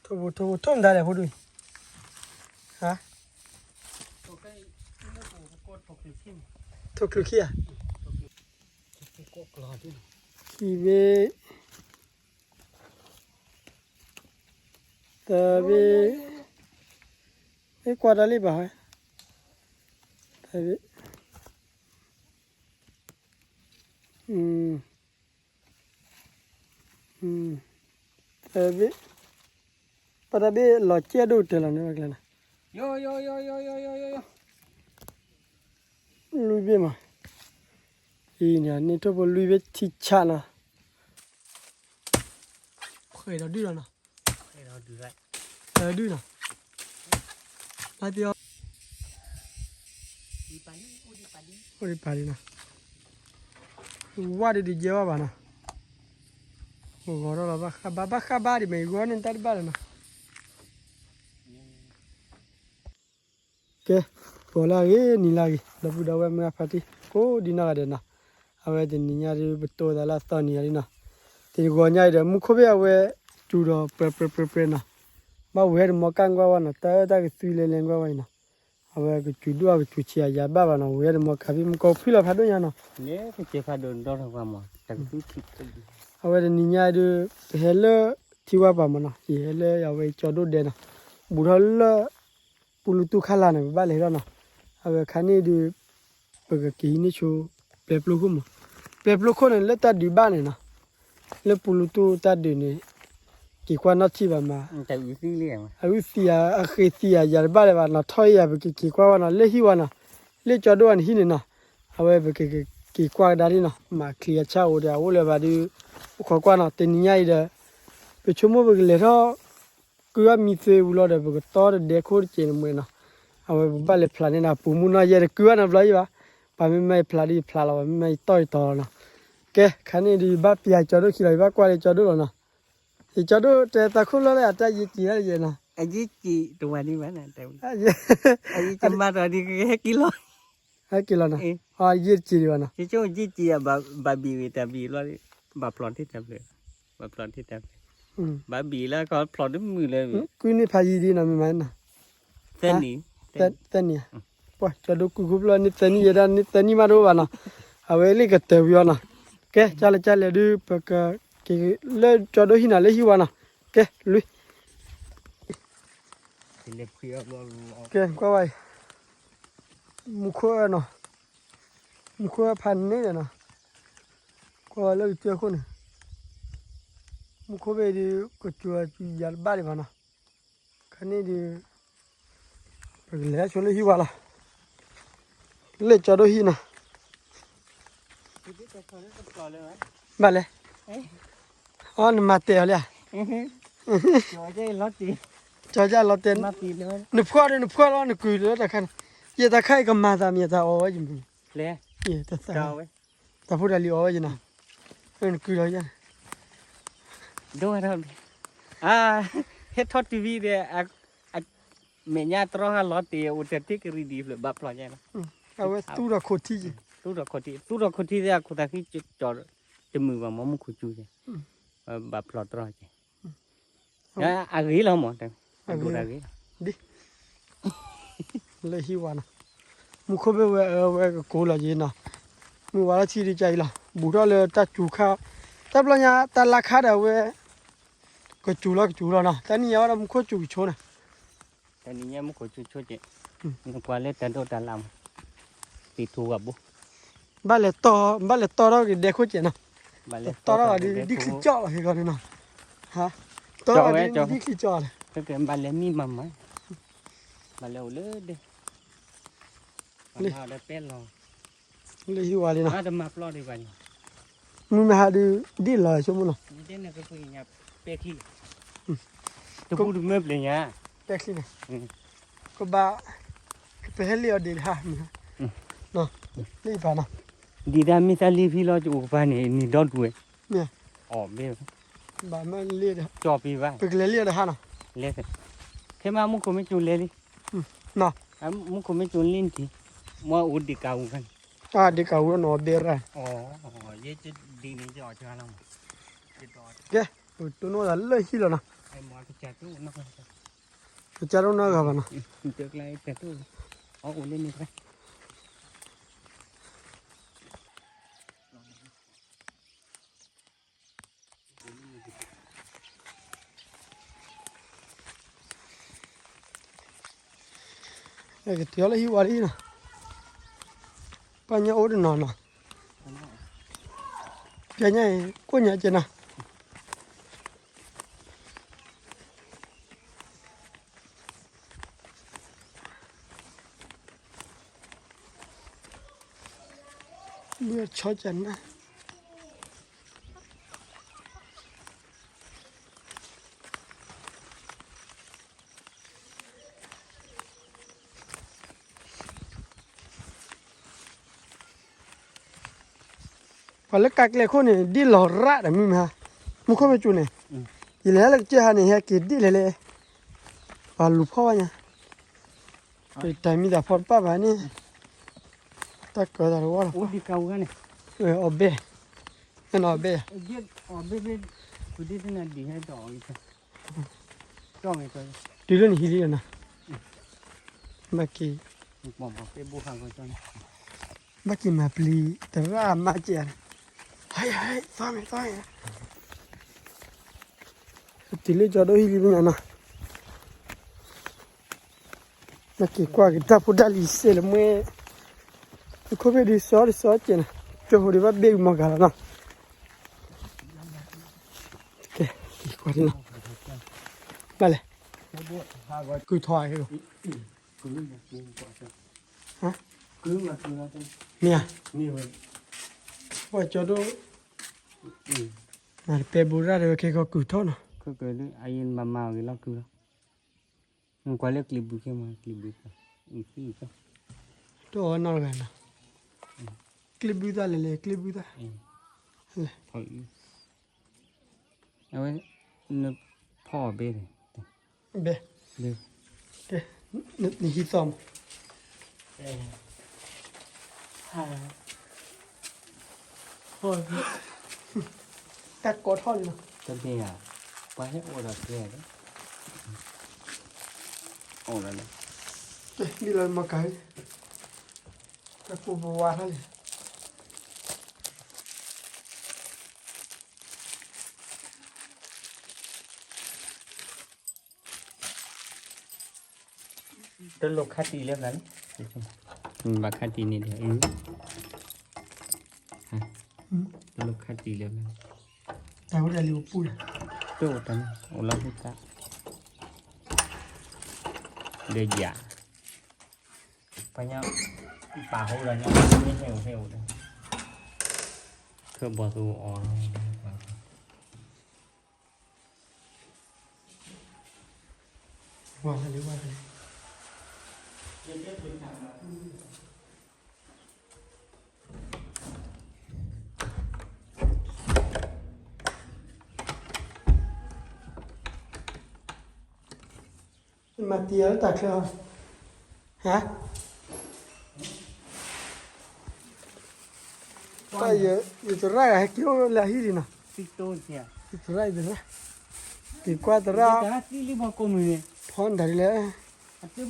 ထိၣ်ဖိထိၣ်ဖိထိၣ်မတၤလဲၣ်ဖိဒူၣ်, ဟါ, ထိၣ်ချုးခံဧါ, ခံဘ့ၣ်, သၢဘ့ၣ်, မ့ၢ်ကွၢ်တၢ်လံဘၣ်, သၢဘ့ၣ်, သၢဘ့ၣ်, ပတၢ်ဘ့ၣ်လီၤကဲဒိၣ်ကတၢၢ်လီၤန့ၣ် ဘၣ်ကျဲနီၤ, လွံၢ်ဘ့ၣ်မး, အံၤန့ၣ် န့ၢ်ထိၣ်ဖိလွံၢ်ဘ့ၣ်ထံဆးနီၤ, ဃဲၤဒီးဒုၣ်လီၤနီၤ, ဃဲၤဒီးဒုၣ်နီၤ, လၢသ့ၣ်အီၤ အိၣ်ဒံးပာ်ဒံးနီၤ, ဝါဒုးဒုးယဲဝဲဘၣ်နီၤ, ဂီၤထီၣ်လီၤဘၣ်ဃးဘါ ဘၣ်ဃးဘါဒံးမ့ၢ်ဂီၤန့ၣ် တၢ်တဘၣ်လၢၤနီၤ, ကဲ, ဂီၤလၢအဂ့ၤ နံၤလၢအဂ့ၤ ဒီပုၢ်ဒီဝဲၢ်မုၢ်အဖါတံၢ် ကိးဒံနီၢ်ဂၤဒဲးနီၤ, အဝဲတနံၤညါဒုးပတိၢ်သးလၢအသီနံၤအီၤလံနီၤ, တဂီၤညါအံၤဒီး မူခိၣ်ဘ့ၣ်အဝဲ စူၤဒီးပြဲပြဲပြဲပြဲနီၤ, ဘၣ်ဝဲဒၣ်မီကၢ်ကွၢ်ဝဲနီၤ, တၢ်အၢတၢ်ကသွံလဲၤလဲၤကွၢ်ဝဲအံၤနီၤ, အဝဲကစူၤဒိၣ်အကစူၤဆံးအယၤဘၣ်ဘၣ်နီၤ, ဝဲဒၣ်မီကၢ်ဖံမူကီၢ်ဖံလီၤဖးဒိၣ်ညါနီၤ, အဝဲတနံၤညါအံၤဒုး ပဟဲလၢထံဝါပၤမးနီၤ, ယဟဲလၢအဝဲကၠီဒိၣ်ဒဲနီၤ, ဘူးထီၣ်လၢ ပူလူတူၢ်ခါလာ်န့ၣ် ပဘၣ်လဲၤထီၣ်နီၤ, အဝဲခါန့ၣ်ဒုး ပကက့ၤဟံးန့ၢ်ဆိ ပျဲပျိခိၣ်မး, ပျဲပျိခိၣ်န့ၣ် လၢတၢ်ဒုးဘၣ်န့ၣ်နီၤ, လၢပူလူတူၢ်တၢ်ဒုးန့ၣ် က့ၤကွၢ်နီၣ်ထံၣ်ဘၣ်မး, အုၣ်သံယၤ အဃ့သံယၤ ယၤတဘၣ်လၢၤဘၣ်နီၤ, ထီၣ်အံၤယၤ ပကက့ၤကွၢ်ဝဲနီၤ, လၢဟံၣ်ဝဲနီၤ, လၢကၠီဒိၣ်ဝဲန့ၣ်ဟံၣ်န့ၣ်နီၤ, အဝဲပကက့ၤကွၢ်ကဒါဒ်နီၤ, မၤချံအဆၣ်အိၣ်ဒီး အအိၣ်လၢၤဘၣ်ဒုး အိၣ်ခိးကွၢ်နီၤ, တနံၤညါအံၤဒီး ပဆိကမိၣ်ပကလဲၤထီၣ် ကုၢ်အီၣ်မံသ့ဝံၤလီၤဒီး ပကတီတဒဲခိၣ်တက့ၢ်န့ၣ်မ့ၢ်နီၤ, အဝဲပဘၣ်လဲၤဖျးန့ၢ်နၤ ပူၤမုၢ်နီၢ်ယဲၢ်တကုၢ်ဘၣ်န့ၣ်ဘျီယံၤဘၣ်, ပှၤမ့မ့ၢ်ယဖျးဒ်ယဖျးလီၤ, ပှၤမ့မ့ၢ်ယတီၢ်ယတီၤလီၤနီၤ, ကဲ ခါန့ၣ်ဒုး ယဘၣ်ပျၢ်ကၠီဒိၣ်ခံလီၤ, ယဘၣ်ကွၢ်လၢကၠီဒိၣ်လီၤနီၤ, ယကၠီဒိၣ်တဲသးခိၣ်လီၤလၢအတၢ်ယ့ၢ်က့ၤဒ်ယဲၢ်နီၤ, အယ့ၢ်က့ၤတဝၤဒံးဘၣ်, အယံၤကမၤဒီးဒ်ကဟဲက့ၤလီၤ ဟဲက့ၤလီၤနီၤ, အယ့ၢ်တက့ၤဒံးဘၣ်နီၤ, ယကၠိယ့ၢ်က့ၤယဘၣ်ဘံၣ်ဝံၤတၢ်ဘံၣ်လီၤ, ဘၣ်ဖျိးထံၣ်တၢ်ဖျိး, ဘၣ်ဖျိးထံၣ်တၢ်ဖျိး, ဘၣ်ဘံၣ်လၢခီဖျိးတမုာ်လၢ, ကုၢ်န့ၢ်ဖးယံၤဒ်နီၤ မ့ၢ်မးနီၤ, သၢနံၣ်, သၢနံၣ်, ပှၤကၠီဒိၣ်ကုၢ်ခိၣ်ဖျီၣ်န့ၢ်သၢနံၣ်ယဲဒၣ်န့ၢ်သၢနံၣ်မးတအိၣ်ဘၣ်နီၤ, အဝဲလံကတၢၢ်ဝံၤအီၤနီၤ, ကဲ ကၢ်လဲၣ်ကၢ်လဲၣ်ဒုး ပကက့ၤလၢကၠီဒိၣ်ဟံၣ်နီၤ လၢဟံၣ်ဝါနီၤ, ကဲ လွံၢ် ကဲ ကွၢ်ဝဲအံၤ, မူခိၣ်အၢနီၤ, မူခိၣ်အၢဖးန့ၣ်ဒီးနီၤ, ကွၢ်ဝဲလၢကစၢၢ်ခိၣ်န့ၣ်, မူခိၣ်ဘ့ၣ်ဒုး ကစူၤအီၤကစူၤယၤတဘၣ်ဒံးဘၣ်နီၤ, ခါန့ၣ်ဒုး ပကလဲၤဆိလၢဟံၣ်ဝါလီၤ, လၢကၠီဒိၣ်ဟံၣ်နီၤ, ဘၣ်လဲၣ်, အီ နမၤတဲာ်အီၤလံဧါ ကၠီလီၤတဲာ်, နဖှီၣ်ဒီးနဖှီၣ်လီၤ နကုၤလၢတၢ်ခါန့ၣ်, ယတၢ်ခါအံၤကမၤသးမ့ၢ်ယတၢ်အီၣ်ဝဲယမုၢ်, တၢ်ဖိတၢ်လံၤအီၣ်ဝဲယနီၤ, နကုၤလီၤယၤ, ဒိၣ်ဝဲဒၣ်, ဟဲထီၣ်တုၤဖဲဒီး မဲာ်ညါတြီဟါလီၤတ့ၢ် အိၣ်တၢ်တ့ၢ်ကရံၣ်ဒံးဖျၢၣ်ဘၣ်ဖျိးညါလီၤ, အဝဲသူၣ်ထီၣ်ခိၣ်ထံ, သူၣ်ထီၣ်ခိၣ်ထံ, သူၣ်ထီၣ်ခိၣ်ထံသ့ၣ်အခိၣ်သးဃံ တမုာ်ဘၣ်မ့ၢ်မူခိၣ်စူၤကဲ, ဘၣ်ဖျိးတြီကဲ, အဂ့ၤလီၤမး, အဒိၣ်တၢ်ဂ့ၤလီၤ, ဒ် လၢဟံၣ်ဝါနီၤ, မူခိၣ်ဘ့ၣ်ဝဲအၢဝဲကကိးလီၤယံၤနီၤ, မုၢ်ဝါလီၤထံဒုးကါအံၤလီၤ, ဘူးထီၣ်လၢတၢ်စူၤခါ, တၢ်ဘျီညါတၢ်လါခါဒီးအဝဲ ကစူၤလီၤကစူၤလီၤနီၤ, တနံၤညါဝဲဒၣ်မူခိၣ်စူၤကဆိန့ၣ် တနံၤညါမူခိၣ်စူၤဆိကဲ, နကွၢ်လၢတၢ်ဒိၣ်တၢ်လါမး, သ့ၣ်ထူဝါဘိ, ဘၣ်လဲၤတီ, ဘၣ်လဲၤတီထီၣ်က့ၤဒဲခိၣ်ကဲနီၤ, တီထီၣ်က့ၤဒ်ချံကၠီၣ်လီၤ ဟ့ၣ်ဂီၤန့ၣ်နီၤ, တီထီၣ်က့ၤဒ်ချံကၠီၣ်လီၤ, ဘၣ်လဲၤမံမၤမး, ဘၣ်လဲၤအိၣ်လၢဒဲ လၢဟံၣ်ဝါလံနီၤ, မုၢ်မဟါဒုး ဒ်လီၤဆိကမိၣ်နီၤ, တပူၤတမၢပျဲၢ်ညါ, ပဲချံန့ၣ်, ကဘၣ်, ပဟဲလ့ၣ်အီၤဒံးတဟါ, လ့ၣ်ပာ်နီၤ, ဒ်တၢ်မ့ၢ်တၢ်လ့ၣ်ဖံလီၤ ကအိၣ်ကပၤန့ၣ် နံၤဒီဒူၣ်ဝဲ, အီၣ်ဘ့ၣ်, ဘၣ်မ့ၢ်လ့ၣ်ဒီး, ကၠီပံၤဘၣ်, ပကလဲၤလ့ၣ်အီၤတဟါနီၤ, လဲၤ, ခဲမးမူခိၣ်မ့ၢ်ကၠိလဲၤလံ, မူခိၣ်မ့ၢ်ကၠိလ့ၣ်နထံ, မ့ၢ်အိၣ်ဒံးကၤဝူၤခါန့ၣ်, ဒံးကၤဝူၤနီၤ အီၣ်ဘ့ၣ်ရၣ်, ယဲဒ်န့ၣ် ကဲ, ပတိၢ်နီၣ်သးလၢဟံၣ်လီၤနီၤ, ကစၢ်တအိၣ်နီတဂၤဘၣ်နီၤ. ကတုၤလၢဟံၣ်ဝါလံနီၤ, ပှၤညါအိၣ်တနီၤနီၤ, ပှၤညါအံၤ ကိၣ်ညါကဲနီၤ. ဆီကနၣ် ပှၤလၢကးကျဲခိၣ်န့ၣ် ဒ်လီၤရၣ်ဒီးမုၢ်မဟါ, မူခိၣ်မ့ၢ်ကၠူန့ၣ်, ယလဲၤလၢကစၢၢ်ဟါန့ၣ် ဟဲက့ၤဒ်လဲၣ်လဲၣ်, ပှၤလူၤဖီၣ်ဘၣ်ညါ, ပတၢ်မံသးဖီတပၣ်ဘၣ်န့ၣ်, တၢ်ကၢၤသးတဝီလီၤ, အီၣ်ဘဲ, အီၣ်ဘဲ, တုၤလၢနဟံးလံနီၤ, ဘၣ်က့ၤ, ဘၣ်က့ၤမၤပျံၤသရၣ်မးကဲး, သီမ့ၢ်သီမ့ၢ်, တုၤလၢကၠီဒိၣ်ဟံၣ်လံပညါနီၤ. နက့ၤကွၢ်က့ၤတၢ်ဖိတၢ်လံၤစဲးလၢမွဲ, ခိၣ်ဖ့ၣ်ဒုးစီဒုးစီကဲးနီၤ, ကၠိဖိဒုးဘၣ်ဘ့ၣ်မီၤဂၤလီၤနီၤ. ကဲ, က့ၤကွၢ်နီၤ, ဘၣ်လဲၣ်, ကုၢ်ထီၣ်, မ့ၢ်ဧါ, ပှၤကၠီဒိၣ်, မ့ၢ်ပဲဘူးရၣ်ဒီးဝဲခဲကီၢ်ကုၢ်ထီၣ်နီၤ, မၤမၤအီၤဂ့ၤလီၤကုၢ်လီၤ. ကွၢ်လၢကျံးဘုခဲမး, ကျံးဘု, တအိၣ်နီတဂၤနီၤ, ကျံးဘုသၣ်လဲၣ်လဲၣ်, ကျံးဘုသၣ်, အဝဲ, နဖီၣ်အီၤဘဲ, ဘဲ, နဟံးသီၣ်မး, တၢ်ကီထီၣ်လံနီၤ, တမ့ၢ်ဧါ, ပှၤဟဲအိၣ်ဒီးကျဲ, အိၣ်ဒီး, မ့ၢ်လီၤမၤကၤ, တၢ်ကိၢ်ပဝါထီၣ်လံ. တလိၣ်ခါတံၢ်လၢဘျီန့ၣ်, ဘၣ်ခါတံၢ်န့ၣ်ဒီး, တလိၣ်ခါတံၢ်လၢဘျီ, တၢ်ဝဲဒၣ်လံအိၣ်ပူၤ, တအိၣ်တၢ်န့ၣ် အိၣ်လၢဟူသၣ်, ဒီးယၤ, ပှၤညီ, ပာ်ဟိဒီးညီ, မ့ၢ်ဟဲအိၣ်ဟဲအိၣ်ဒီး, ခၢၣ်ဘီၣ်သူအီၤလီၤ. ဝါလၢလၢဝါလၢလၢ, မၤတံၢ်အီၤလၢတၢ်ချၢ, ဟါ, ယသရၣ်ဂၤဟဲက့ၤအိၣ်လၢဟံၣ်လံနီၤ, ယသရၣ်, ယသရၣ်, က့ၤကွၢ်သရၣ်, ဖီနတၢ်ဒ်လဲၣ်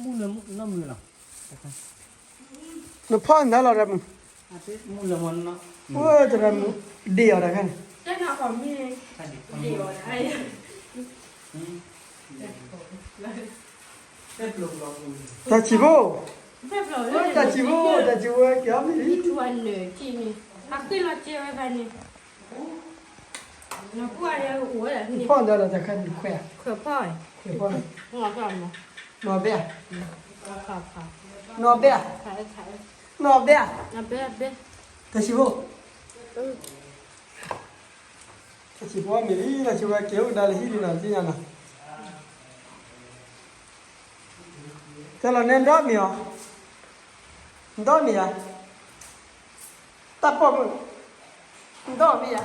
နဖီၣ်နသးလီၤတၢ်မုၢ်, အိၣ်တရၣ်မုၢ်, ဒ့ၣ်အီၤတၢ်ခါန့ၣ်, တၢ်ဆံးဖိ, တၢ်ဆံးဖိ, တၢ်ဆံးဖိကဲအီၤမ့ၢ်လံ, ဖီၣ်နသးလီၤတၢ်ခါန့ၣ်ခွဲး, ခွဲးဖီၣ်, နီၢ်ဘဲ, နီၢ်ဘဲ, နီၢ်ဘဲ, တၢ်ဆံးဖိ, တၢ်ဆံးဖိမ့ၢ်လံ, တၢ်ဆံးဖိကဲအိၣ်ကဒါလၢဟံၣ်လံနီၤ, သ့ၣ်ညါနီၤ, တၢ်လီၤနဲဒီမ့ၢ်အီၤ, ဒီမ့ၢ်ဧါ, တၢ်ပိာ်မုၣ်, ဒီမ့ၢ်ဧါ.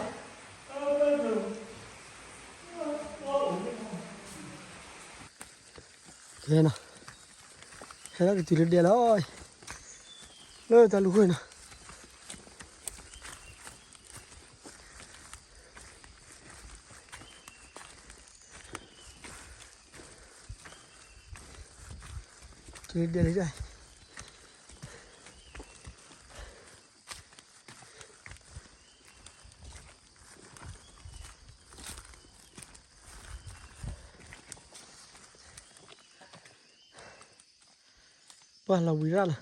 ကဲနီၤ, ဟဲလီၤကတုၤလၢဒဲလီၤ, လၢတၢ်လူၤဃိနီၤ. က့ၤဒဲးလံဒၣ် ပှၤလီၤဝံၤရၣ်လီၤ,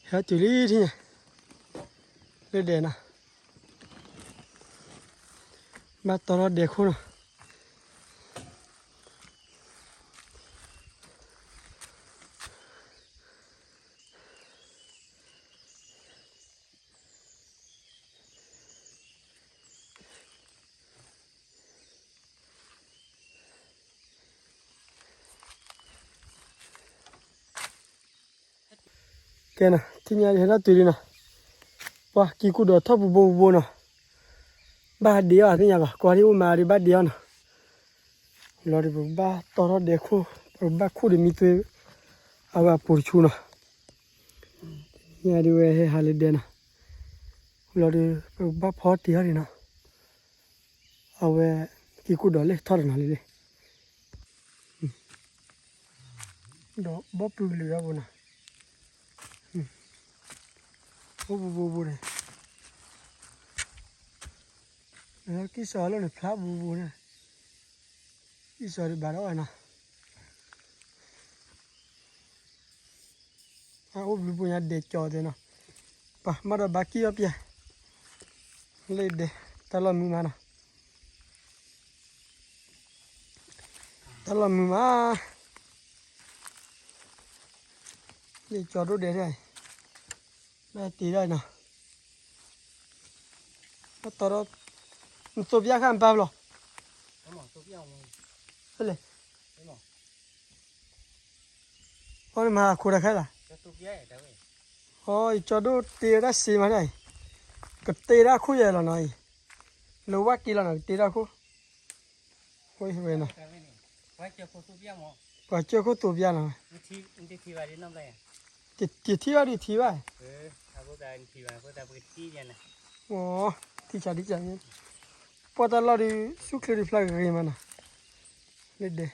ဟဲတုၤလံထံၣ်ညါ, လၢဒဲးနီၤ, ဘၣ်တီထီၣ်ဒဲးခိၣ်နီၤ. ကဲနီၤ ထံၣ်ညါဟဲထီၣ်တုၤလံနီၤ, ပှၤက့ၤကူၣ်ဒီးထီၣ်ပူၤဘိပူၤဘိနီၤ, ဘၣ်ဒ့အီၤသ့ၣ်ညါဘၣ် ကွၢ်ဒ်အိၣ်မးဒ်ဘၣ်ဒ့အီၤနီၤ, လီၤဒီးပကဘၣ်တီထီၣ်ဒဲးခိၣ် ပကဘၣ်ခူၣ်ဒီးမံသွ့ အဝဲအပူၤတဆူနီၤ, ညါဒ်ဝဲဟဲဟးလၢဒဲးနီၤ, လီၤဒီးပကဘၣ်ဖီတ့ၢ်အီၤဒံးနီၤ. အဝဲ က့ၤကူၣ်ဒီးလၢထီၣ်တနီၤလံလံ, ဒီးဘီၣ်ပုၢ်ကလုာ်အပူၤနီၤ, အိၣ်ပူၤပူၤပူၤန့ၣ်, ကံၢ်စီၤလၢန့ၣ်ဖျါပူၤပူၤန့ၣ်, ကံၢ်စီၤဒံးဘၣ်ဒီးဝဲနီၤ. အအိၣ်ဘျုးပူၤညါဒဲးကၠီၤသ့နီၤ, ပှၤမၤဒီးဘၣ်ကံၢ်အီၣ်ပျဲၢ်, လၢဒဲး တၢ်လီၢ်မုာ်မးနီၤ, တၢ်လီၢ်မုာ်မး, လၢကၠီၤဒိၣ်ဒဲးထဲအံၤ, ဘၣ်တ့ထီၣ်နီၤ, ဘၣ်တီထီၣ်, နသိးပျၢ်ခါနပၢ်ဘျီ, ဖဲလဲၣ် အီနမၤခိးတၢ်ခဲလၢာ်, အီ ယကၠီၤဒိၣ်တ့ဝဲဒၣ်စ့မးဒၣ်အံၤ, ကတ့ဒၣ်ခိၣ်ယဲၢ်လီၤနီၤအံၤ, လၢဝၣ်က့လီၤနီၤ ကတ့ဒၣ်ခိၣ်, ဝဲနီၤ, ပှၤကၢခိၣ်သိးပျၢ်နီၤ, ယထံၣ်ဘၣ်ဒုးထံၣ်ဘၣ်, အီ ထံၣ်ဆးဒ်ဆး, ပှၤတၢ်လီၢ်ဒုး ဆူၣ်ချ့ဒုးဖျါဂ့ၤမးနီၤ, လၢဒဲး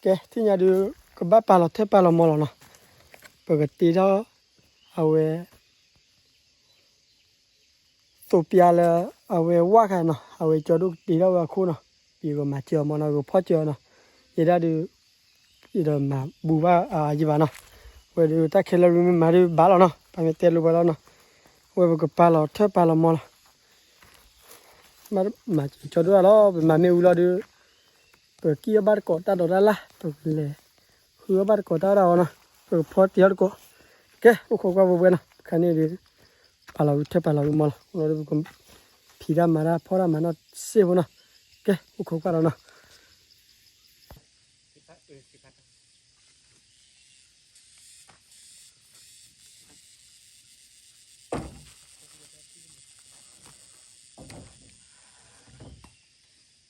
ကဲ ထံၣ်ညါဒုး ကဘၣ်ပာ်လီၤထၢၣ်ပာ်လီၤမီၤလီၤနီၤ, ပကတ့ထီၣ် အဝဲ သိးပျၢ်လၢ အဝဲဝၣ်ခါနီၤ, အဝဲကၠီၤဒိၣ်ကတ့ထီၣ်ဝဲအခိၣ်နီၤ, ယကမၤစၢၤအီၤမီၤနီၤ, ယကဖီၣ်စၢၤအီၤနီၤ, ယဲဒၣ်ဒုး ယတမၤဘူးဘၣ်အယံၤဘၣ်နီၤ, ဝဲဒုးတၢ်ခဲလၢာ်မ့ၢ်မၤဒုးဘၣ်လီၤနီၤ, ပမ့ၢ်တဲလိာ်ဝဲလီၤနီၤ, ဝဲပကပာ်လီၤထၢၣ်ပာ်လီၤမီၤလီၤ မၤကၠီၤဒိၣ်လီၤ, ပမၤမ့ၣ်အူလီၤဒုး ပကံၣ်အီၣ်ဘၣ်တကိးတၢ်ဒိးတၢ်လၣ်, ပကလဲၤ ဃုအီၣ်ဘၣ်တကိးတၢ်ဒၣ်အီၤနီၤ, ပကဖီတ့ၢ်အီၣ်တကိး, ကဲ အိၣ်ခိးကွၢ်ဘှဲဘှဲနီၤ, ခါန့ၣ်ဒုး ပာ်လီၤဝံၤထၢၣ်ပာ်လီၤဝံၤမီၤလီၤ, အိၣ်လီၤဒုးပက ဖံးတၢ်မၤတၢ်ဖီၣ်တၢ်မၤနီၢ်စ့ၢ်ဖိနီၤ, ကဲ အိၣ်ခိးကွၢ်ဒီးနီၤ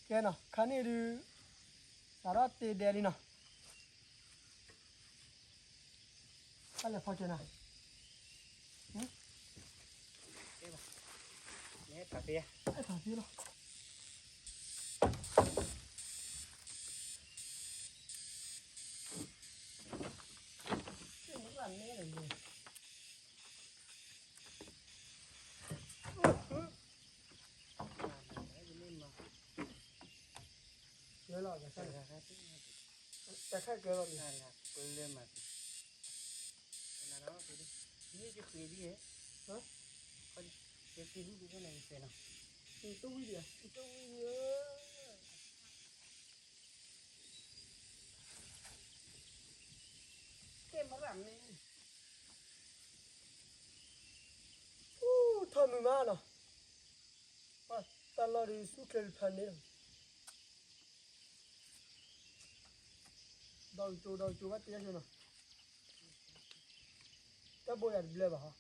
ကဲနီၤ ခါန့ၣ်ဒုး စးထီၣ်တ့ဒဲးလံနီၤ, တၢ်လဲၤဖီကၠၢနၤ, ဖးသ့လီၤ ကဲလီၤ တၢ်ခါကဲလီၤန့ၣ် ကဲလီၤ တဝံၤဒံး တဝံၤဒံး အိၣ်ထီၣ်မုာ်မးနီၤ, ပှၤတၢ်လီၢ်ဒုးဆူၣ်ချ့တဖၣ်န့ၣ်လီၤ, ဒီးကၠိဒီးကၠိဘၣ်တ့ၢ်နီၤ, တၢ်ဘိယၤတဘျၢဘၣ်ဟီ,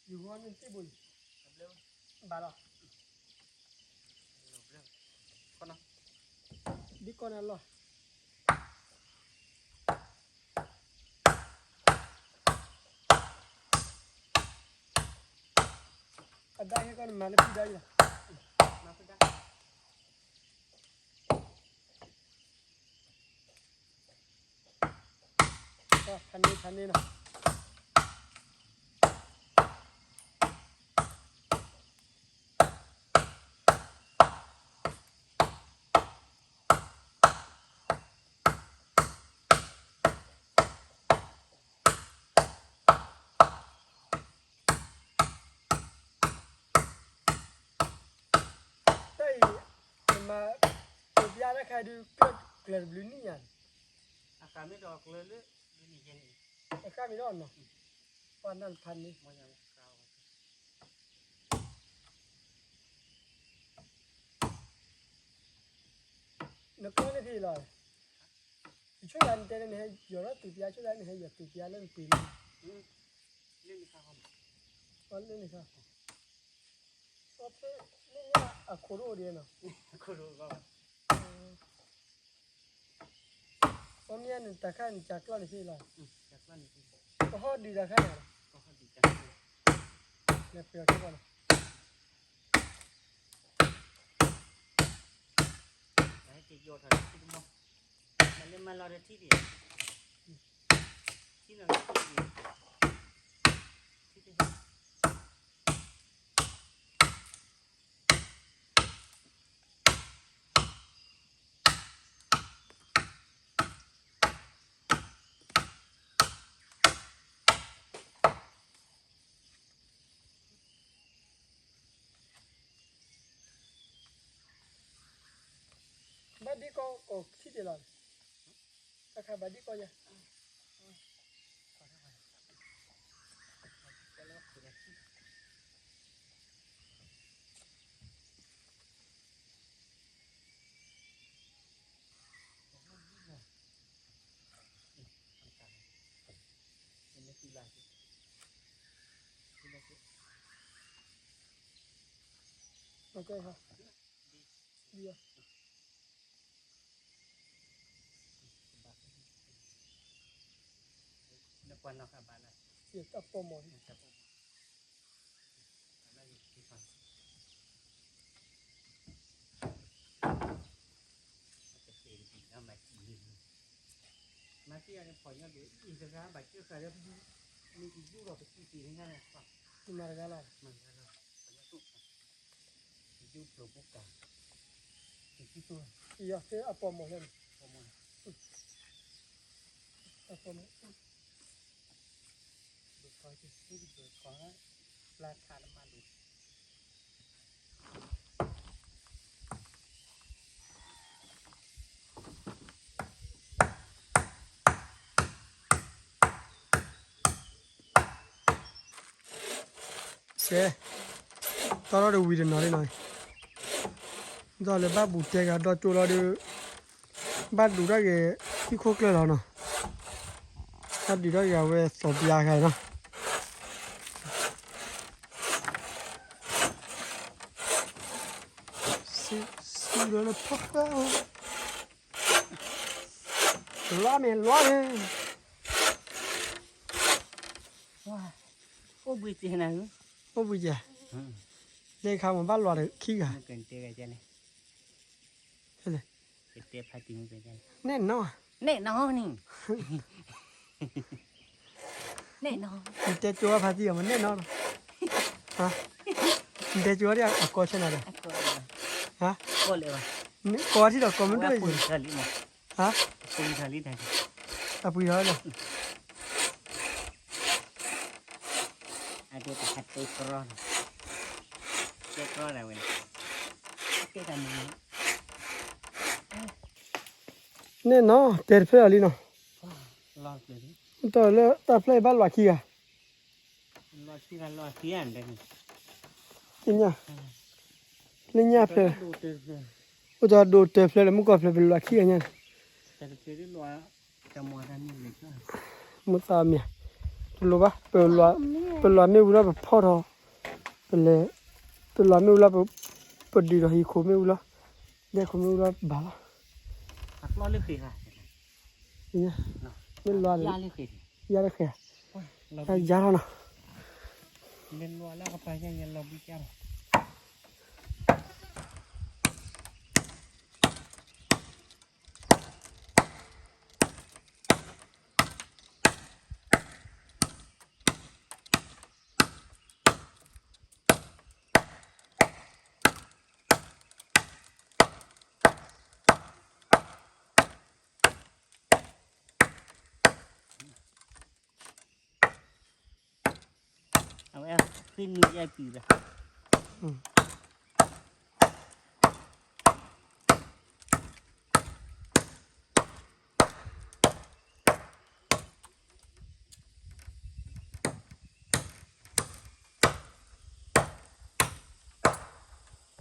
ယဂီၢ်န့ၣ်တ့ၢ်ဘိယၤ, ဘၣ်လီၤ ဒ်ကီၢ်န့ၣ်လီၤ, အဒါဟဲကီၢ်န့ၣ်မၤလၢဖုဒါအံၤလီၤ, မၤဖုဒါ ကဲ ဖးန့ၢ်ဖးန့ၢ်နီၤ. တၢ်အံၤ နမၤ ပျါတၢ်ခါဒုး ကျၢၢ်တဘျုးနံၣ်ညါန့ၣ်, အဃၣ်မ့ၢ်ဒီးနီၤ, ပှၤနၢ်တဖးန့ၣ် နကျီန့ၣ်ဖဲလီၤ. ယဆိကမိၣ်နတဲလၢနဟဲယီၤထီၣ်သူးပျါ, ဆိကမိၣ်နဟဲယီၤသူးပျါလၢနပှ့ၤန့ၣ်, လၢန့ၣ်ခါ, လၢညါအခိၣ်တအိၣ်ဒံးနီၤ, အခိၣ်တအိၣ်ဘၣ်. အမ့ၢ်နတၢ်ခါန့ၣ် ကၢ်ကျီန့ၣ်ဖဲလီၤ, ကဟီၣ်ဒုးတၢ်ခါန့ၣ်, လဲၤပှ့ၤအီၤခဲကီၢ်န့ၣ် မၤလၢမၤလီၤဒီးထံဒံး, ထံနီၤလၢထံဒံး, ထံတ ဘၣ်ဒ်ကီၢ်ကီၢ်ထံဒံးလီၤ, တၢ်ခါဘၣ်ဒ်ကီၢ်ယၤ နပှၤနီၢ်ဃာ်ဘၣ်လၢ တၢ်ပိာ်မီၢ်န့ၣ် မၤသံအီၤန့ၣ် ဖီၣ်ညီဒုး အံၤတဂၤဘၣ်ကၢဃာ်ဒီး မ့ၢ်ကယူၢ်ဒီးပစံးတ့ၢ်န့ၣ်ညါန့ၣ် မၤတဂၤလီၤ မၤတဂၤလီၤ ဖီၣ်ညီဒုး ယီၤဖဲအပိာ်မီၢ်လၢန့ၣ် အပိာ်မီၢ် စဲး တီထီၣ်ဒီးဝံၤတနီၤလံနီၤ, ဒီးလၢဘၣ်ဘူးတဲဂၤဒီကၠိလီၤဒီး ဘၣ်ဒုးထီၣ်က့ၤ ဟံၣ်ခိၣ်ကျၢၢ်လီၤနီၤ, ဘၣ်ဒုးထီၣ်က့ၤအဝဲသီးပျါဂၤနီၤ, စံးလၢဖီၣ်ဃာ် လွါမ့ၢ်လွါမ့ၢ် အိၣ်ဘှံးစဲးနၤ, အိၣ်ဘှံးစဲး, လၢခါမ့ၢ်ဘၣ်လွါဒီးခံဂၤ, နဲၣ်နီၤ, နဲၣ်နီၤန့ၣ်, နဲၣ်နီၤ, နတဲကၠိဝဲဖါတံၢ်အီၤမ့ၢ်နဲၣ်နီၤလီၤ, နတဲကၠိဝဲဒၣ်အကီဆဲနၤဒီး, ကိးထံၣ်ဒီးကိးမ့ၢ်ဒိၣ်အံၤ, ဟါ, အပှ့ၤထီၣ်လံ, အဒိတဟးတဲကြီ, တဲကြီဒၣ်ဝဲန့ၣ်, နဲၣ်နီၤ တဲတဖျၢၣ်အီၤလံနီၤ, တၢ်လၢတၢ်ဖျၢၣ်အံၤဘၣ်လွးခံဂၤ, သ့ၣ်ညါ, လၢညါဖျၢၣ်, အိၣ်တၢ်ဒိၣ်တၢ်ဖျၢၣ်ဒီးမုၢ်ကီၢ်ဖျၢၣ်ပလွးခံဂၤညါန့ၣ် မုၢ်သးမ့ၢ်, တလိၣ်ဘၣ်, ပလွးမ့ၣ်အူလီၤပဖီၣ်ထီၣ်, ပလဲၤ, ပလွးမ့ၣ်အူလီၤ, ပဒုးဒီးဟံၣ်ခိၣ်မ့ၣ်အူလီၤ, ဒဲခိၣ်မ့ၣ်အူလီၤဘၣ်လီၤ, မ့ၢ်လွး, ယါတဃဲၤ, ယါထီၣ်နီၤ လၢလီၤလၢကပၤယဲယလီၤဘုကၢ်လီၤ. နုၤယဲပံၤလီၤ.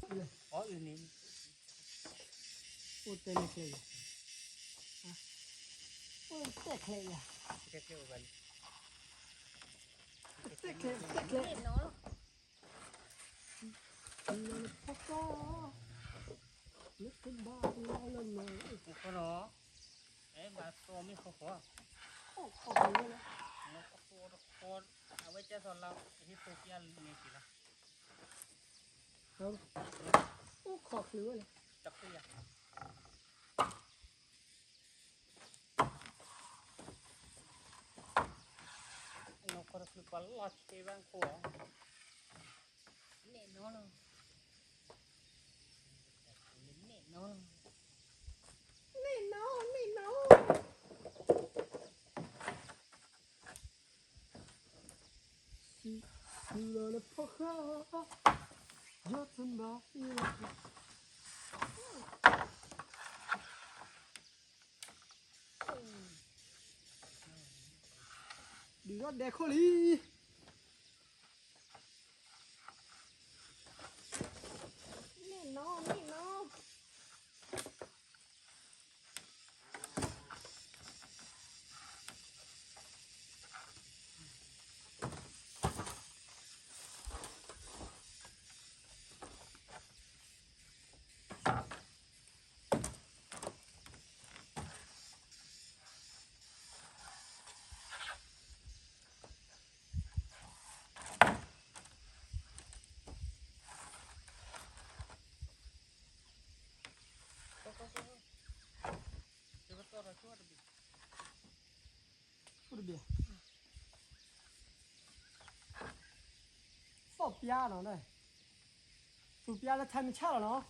အီၣ်အုန့ၣ် အိၣ်တဲန့ၣ်ချဲယၤ, အိၣ်တဲချဲယၤ, တဲချဲအိၣ်ဘၣ်လံ, တဲချဲ တဲချဲ, ဖီၣ်ဃီ, လၢတဘၣ်လီၤလၢနီၤ, ဖီၣ်ဃီနီၤ, အဲၣ်ဘၣ်သီမ့ၢ်ဃီဃီ, အိၣ်ခီဃီဝဲလီၤ, တဃီတဃီ, အဝဲကဲသိးလီၤ ဟ့ၣ်ဖိပျၢ်န့ၣ်က့ၤလီၤ, အိၣ်ခီဃီဝဲလီၤ, တဃီယၤ နီၢ်ခီတချုးပှၤလီၤဆ့ဘၣ်ခိၣ်, နဲၣ်နီၤလီၤ, နဲၣ်နီၤ, နဲၣ်နီၤ, နဲၣ်နီၤ, စံးလီၤလၢဖီၣ်ဃာ်, ယတမၤအံၤလီၤ, ဒုးထီၣ်ဒဲခိၣ်လံ, နဲၣ်နီၤ, နဲၣ်နီၤ. အိၣ်တဘ့ၣ်, သီၣ်ပျါနီၤ, သူပျါလၢထါမ့ၢ်ဆၣ်လီၤနီၤ.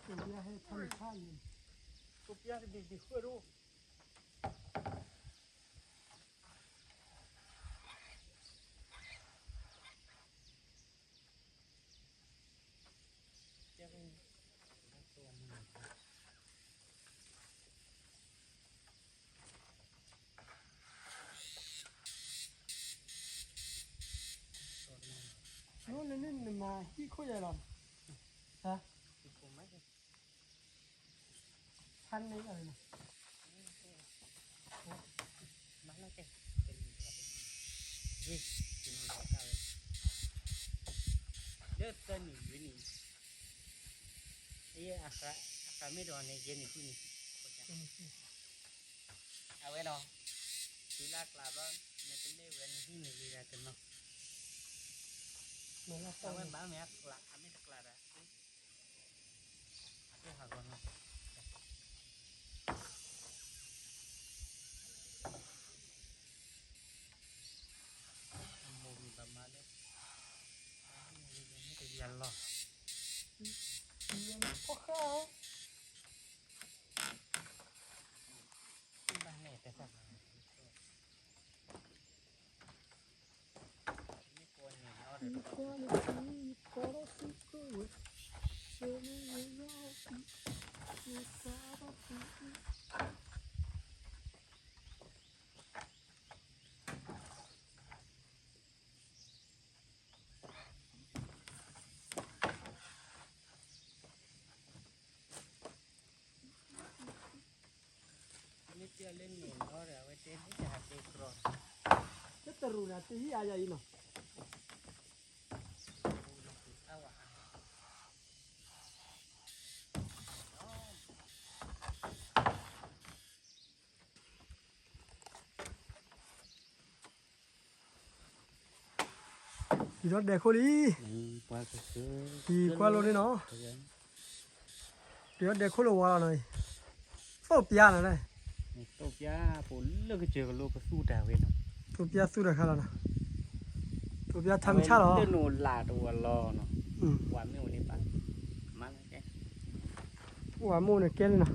သူပျါဟဲထါမ့ၢ်ဆၣ်န့ၣ်, သူပျါတဘ့ၣ်ဘ့ၣ်ဃၢဒိၣ် နမၤဟံၣ်ခိၣ်ယၤလီၤ, ဟါ, ဖးန့ၢ်ယၤလီၤ, မၤလီၤတဲ, လၢသၢနံၣ်လွံၢ်နံၣ်, အဃးမ့ၢ်တအီၤန့ၣ် ယဲၢ်နံၣ်ဃုနံၣ်, အဝဲဒီး, တုၤလၢအကျးဘျီ, နတလဲၤဝဲနဟံၣ်န့ၣ်ဂ့ၤဂၤတနီၤ, အဝဲဘၣ်မ့ၢ်အကျး အမ့ၢ်တကျးဒီး အကဟးဂီၤနီၤ, အမိၢ်ဂံၢ်ဘၣ်မၤလၢ, အမိၢ်ဂံၢ်ဘၣ်မ့ၢ်တယၤလီၤ, ဖီၣ်ဃာ်, ဘၣ်န့ၣ်တသးဘၣ် မ့ၢ်တဲလၢန့ၣ်လီၤဒီး အဝဲတဲဒ်တဟးတဲကြီ, လၢတရူးန့ၣ် တဟံၣ်အါယၤအံၤနီၤ, အဝဲ တုၤထီၣ်ဒဲခိၣ်လံ, ယံၤကွၢ်လိန့ၣ်နီၤ, တုၤထီၣ်ဒဲခိၣ်လၢဝါလီၤနီၤ, သိၣ်ပျါနီၤ, သိၣ်ပျါဖိလၢကစၢၢ်ကလိပသူၣ်တၢ်ဝဲနီၤ, သိၣ်ပျါသူၣ်တၢ်ခါလီၤနီၤ, သိၣ်ပျါထါမုၢ်ဆၣ်လီၤ, တနုာ်လၢ်တဝီလီၤနီၤ, ပှၤမ့ၢ်ဝဲန့ၣ်ဘၣ်, မၤလၢကဲ ပှၤမိၢ်န့ၣ်ကဲလံနီၤ,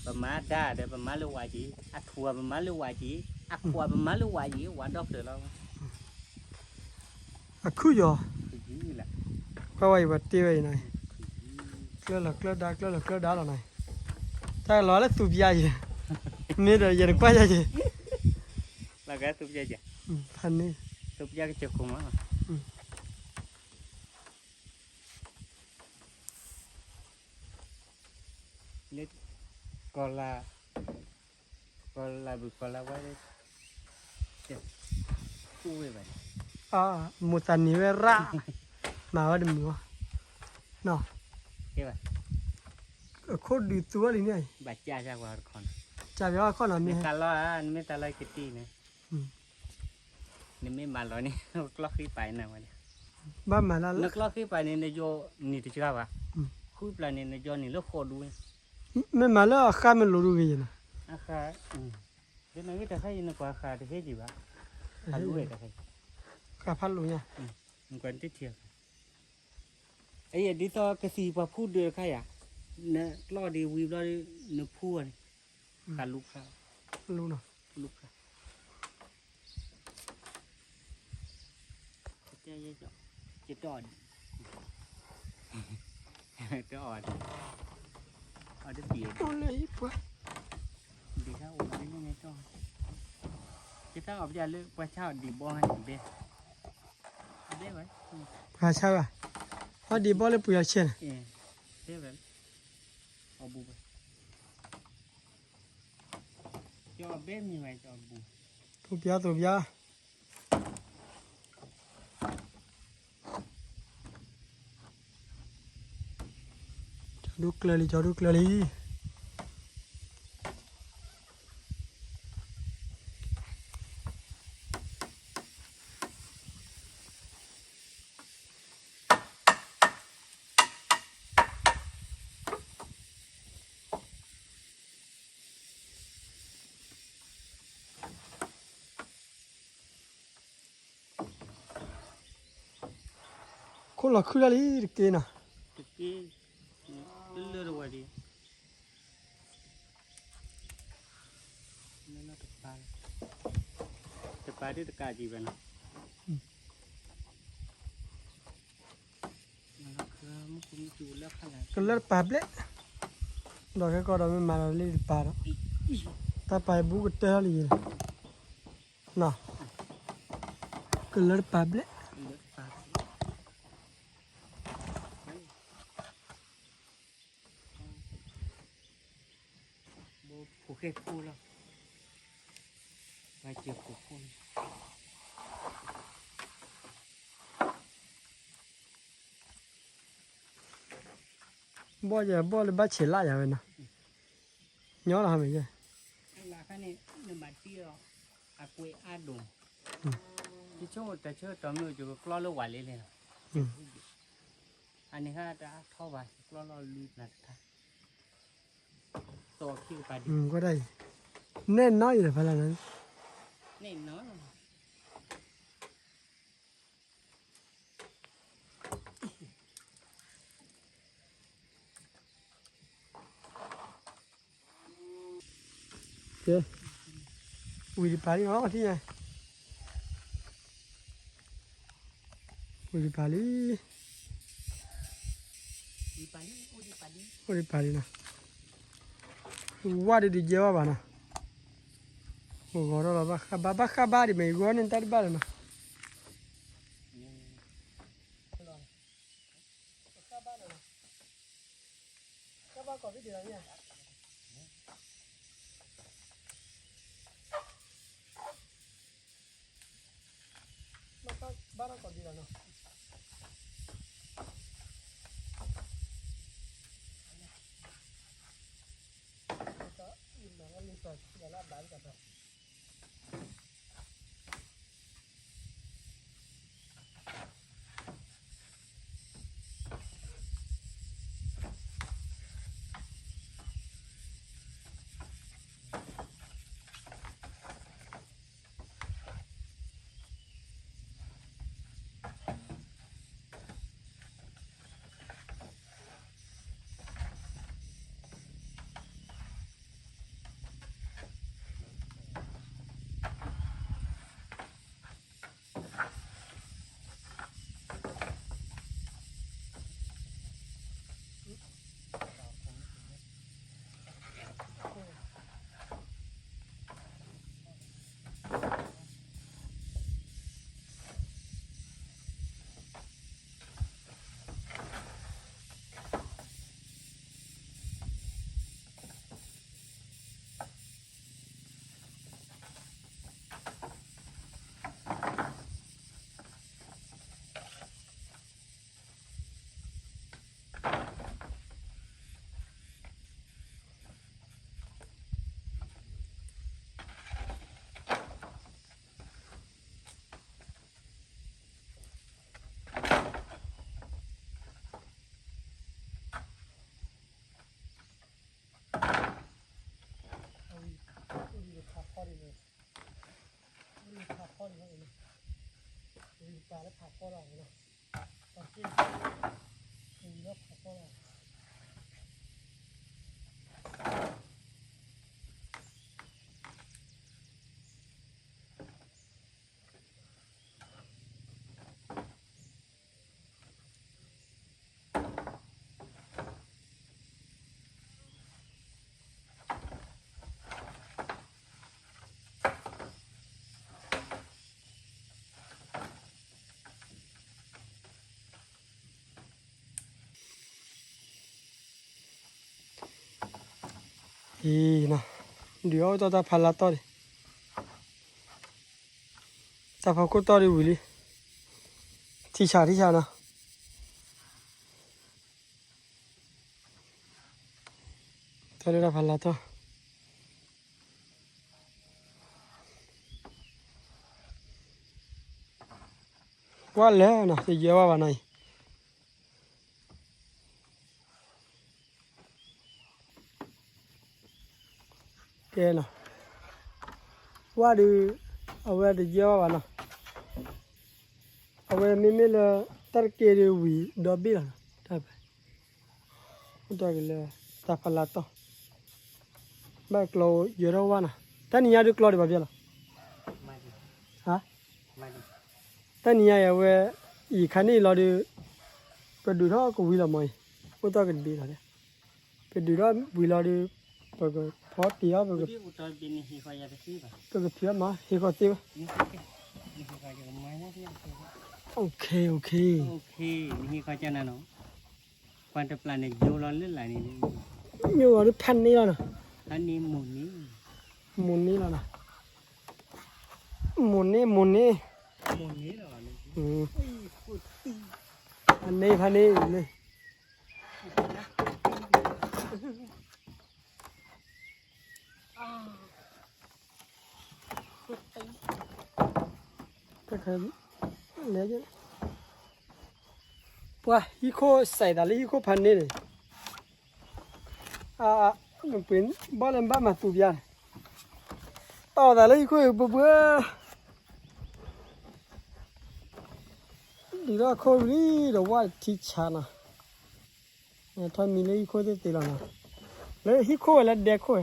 ပမၤဒါဒီးပမၤလၢဝးက့ၤ, အထူၣ်ပမၤလၢဝးက့ၤ, အခွးပမၤလၢဝးက့ၤ, ဝးဒီဖျၢၣ်လီၤ. အခုယီၤ, ကွၢ်ဝဲအံၤပှၤတ့ဝဲအံၤနီၤ, ကျၢလီၤကျၢဒါ ကျၢလီၤကျၢဒါလီၤနီၤ, တၢ်လီၤလၢသူပျါယံၤ, မ့ၢ်ဒီးယဲတကွၢ်ယၤယံၤ, လီၤကသူပျါယံၤ, ဖးန့ၣ်, သူပျါကစၢၢ်ခိၣ်မး လၢ ကီၢ်လၢ်, ကီၢ်လၢ်ဘုၣ်ကီၢ်လၢ်ဝဲ, မိၢ်သးနံၤဝဲရၣ်, မၤဝဲတမုာ်ဘၣ်, နီၤ, အခိၣ်ဒုးသူဝဲလံန့ၣ်, ကၢ်ပၠီအခီၣ်နီၤမ့ၢ်, နမ့ၢ်တၢ်လီၢ်ကတံၢ်န့ၣ်, နမ့ၢ်မၤလီၤန့ၣ် ကျီၢ်ဃ့ပာ်နၤဝဲန့ၣ်, ဘၣ်မၤလၢ နကျီၢ်ဃ့ပာ်န့ၣ် နယိၤနံၤတစှၤဘၣ်, ဃုပျၢ်န့ၣ် နယိၤနံၤလၢဃိးဒူန့ၣ်, မ့ၢ်မၤလၢအဃၢ်မ့ၢ်လိၤဒူဂ့ၤယဲနီၤ, အဃၢ်, ဒ်နဂ့ၢ်တၢ်ခါအံၤ နကွၢ်ဃၢ်တဟဲယံၤဘၣ်, ဃၢ်လိၤဝဲတၢ်ခါအံၤ, ဃၢ်ဖးလိၤညါ, နကွၢ်နတထံၣ်, အယဲဒ်သိးကသံၣ်ပှၤဖူဒၢးတခါယၤ, နကျီၢ်ဒံးဝံၤဘျီဒီး နဖူအီၤန့ၣ်, ဃၢ်လူၤခါ, လူၤနီၤ, လူၤခါ, ယတအီၣ်ဒံး, တအီၣ်ဒံး, အီၣ်တသံၣ်အီၤဒံး, ဒံးတၢ်အိၣ်လီၤန့ၣ်တအီၣ်, ယတၢ်အီၣ်ပယီၤလၢပှၤဆါအီၤဒံးဘီန့ၣ်ဘဲ, ဘဲဝဲ, ပှၤဆါဘၣ်, အီၣ်ဒံးဘီလၢပှၤဆဲန့ၣ်, ဘဲဝဲ, အီၣ်ဘူးဝဲ, ကၠီဘဲမံၤဝဲကၠီဘူး, သိၣ်ပျါသိၣ်ပျါ ကၠီဒိၣ်ကျၢၤလံ ကၠီဒိၣ်ကျၢၤလံ. ခိၣ်လီၤခုၣ်ဒၣ်လံတက့ၢ်နီၤ, တက့ၢ်, လၢလၢတဝဲဒံး, တပာ်ဒ်တကးကံၤဘၣ်နီၤ. ကလၢတပာ်ဘျဲၣ်, ဒီးခဲကီးဒီးမ့ၢ်မၤလီၤလံတပာ်ဒီး, တၢ်ပာ်အဘူးကတၢၢ်လံ, နီၤ, ကလၢတပာ်ဘျဲၣ်. ဘီၣ်ယဲ ဘီၣ်လၢဘၣ်ဆဲးလၢ်ယၤဝဲနီၤ, ညီလီၤဟါမ့ၢ်ယဲ, လၢခါန့ၣ် နဘၣ်တံၢ်အီၤ အကွဲးအါဒိၣ်, ယဆိကမိၣ်တၢ်ဆၢကတီၢ်မ့ၢ်အိၣ် ယကကျီလၢဝၤလ့လ့လီၤ, အန့ၣ်ခါတၢ်အါထီၣ်ဘၣ် ယကျီလီၤလွံၢ်ပျၢ်တခါ, သီခံကပၤဒံး, ကွၢ်ဒၣ်အံၤ, နဲၣ်နီၢ်အံၤလီၤဖဲလဲၣ်န့ၣ်, နဲၣ်နီၢ် ဝံၤတပၤလံနီၤ, ထံၣ်ညါ, ဝံၤတပၤလံ, အိၣ်ဒံးပၤလံနီၤ, ဝါဒုးဒုးယဲဝဲဘၣ်နီၤ, ဂီၤထီၣ်လီၤဘၣ်ဃးဘါ ဘၣ်ဃးဘါဒံးမ့ၢ်ဂီၤန့ၣ်တၢ်တဘၣ်လၢၤနီၤ. ပှၤလၢဖးဖီလီၤနီၤ, ပှၤက့ၢ်, ဝံၤလၢဖးဖီလီၤ. အံၤနီၤ, ဒုးအီၣ်တၢ်တၢ်ဖးလါတီၢ်န့ၣ်, တၢ်ဖီခိၣ်တီၢ်ဒုးဝံၤလံ, ထံဆးထံဆးနီၤ. တၢ်လၢတၢ်ဖးလါတီၢ်, ဝၣ်လဲၣ်နီၤ, တယဲၢ်ဝၣ်ဘၣ်နီၤအံၤ. ကဲနီၤ, ဝၣ်ဒီး အဝဲတယဲၢ်ဝၣ်ဘၣ်နီၤ, အဝဲမ့မ့ၢ်လၢ တၢ်တက့ၢ်ဒီးဝံၤဒီဘ့ၣ်လီၤနီၤ, တၢ်ဖဲ အိၣ်တၢ်က့ၤလၢ တၢ်ဖးလါတီၢ်, ဘၣ်ကျီယဲၢ်ထီၣ်ဝၣ်နီၤ, တၢ်နံၤညါဒုးကျီဒံးဘၣ်ဘၣ်လီၤ, ဟါ, တၢ်နံၤညါအံၤအဝဲ အံၤခါန့ၣ်လီၤဒီး ပဒုးထီၣ်ကဝံၤလီၤမးအံၤ, အိၣ်တၢ်ကဒံးလီၤ, ပဒုးထီၣ်ဝံၤလီၤဒီး ပကဖီတ့ၢ်အီၤ ပက ပကဖံးအီၣ်မး ဟ့ၣ်ဃီသ့ဝဲ, OK OK, ပှၤတပျၢ်န့ၣ်ယိလီၤလၢလာ်န့ၣ်, ညိလီၤဒုးဖးန့ၢ်လီၤနီၤ, မိၢ်န့ၢ်လီၤနီၤ, မိၢ်န့ၢ်, မိၢ်န့ၢ်, ဖးန့ၢ်ဖးန့ၢ်န့ၣ် ပှၤဟံၣ်ခိၣ်စဲးသးလၢဟံၣ်ခိၣ်ဖးန့ၢ်န့ၣ်, အ, ပှ့ၤဘီၣ်လၢနဘၣ်မၤသူပျါန့ၣ်, တီၢ်သးလၢဟံၣ်ခိၣ်အံၤဘှၢဘှၢ, ဒုးထီၣ်ခိၣ်လံဒီးဝၣ်ထံဆးနီၤ, ထီၣ်မံလၢဟံၣ်ခိၣ်သ့ၣ်သ့ၣ်လီၤနီၤ, လၢဟံၣ်ခိၣ်ဝဲလၢဒဲခိၣ်ဝဲ,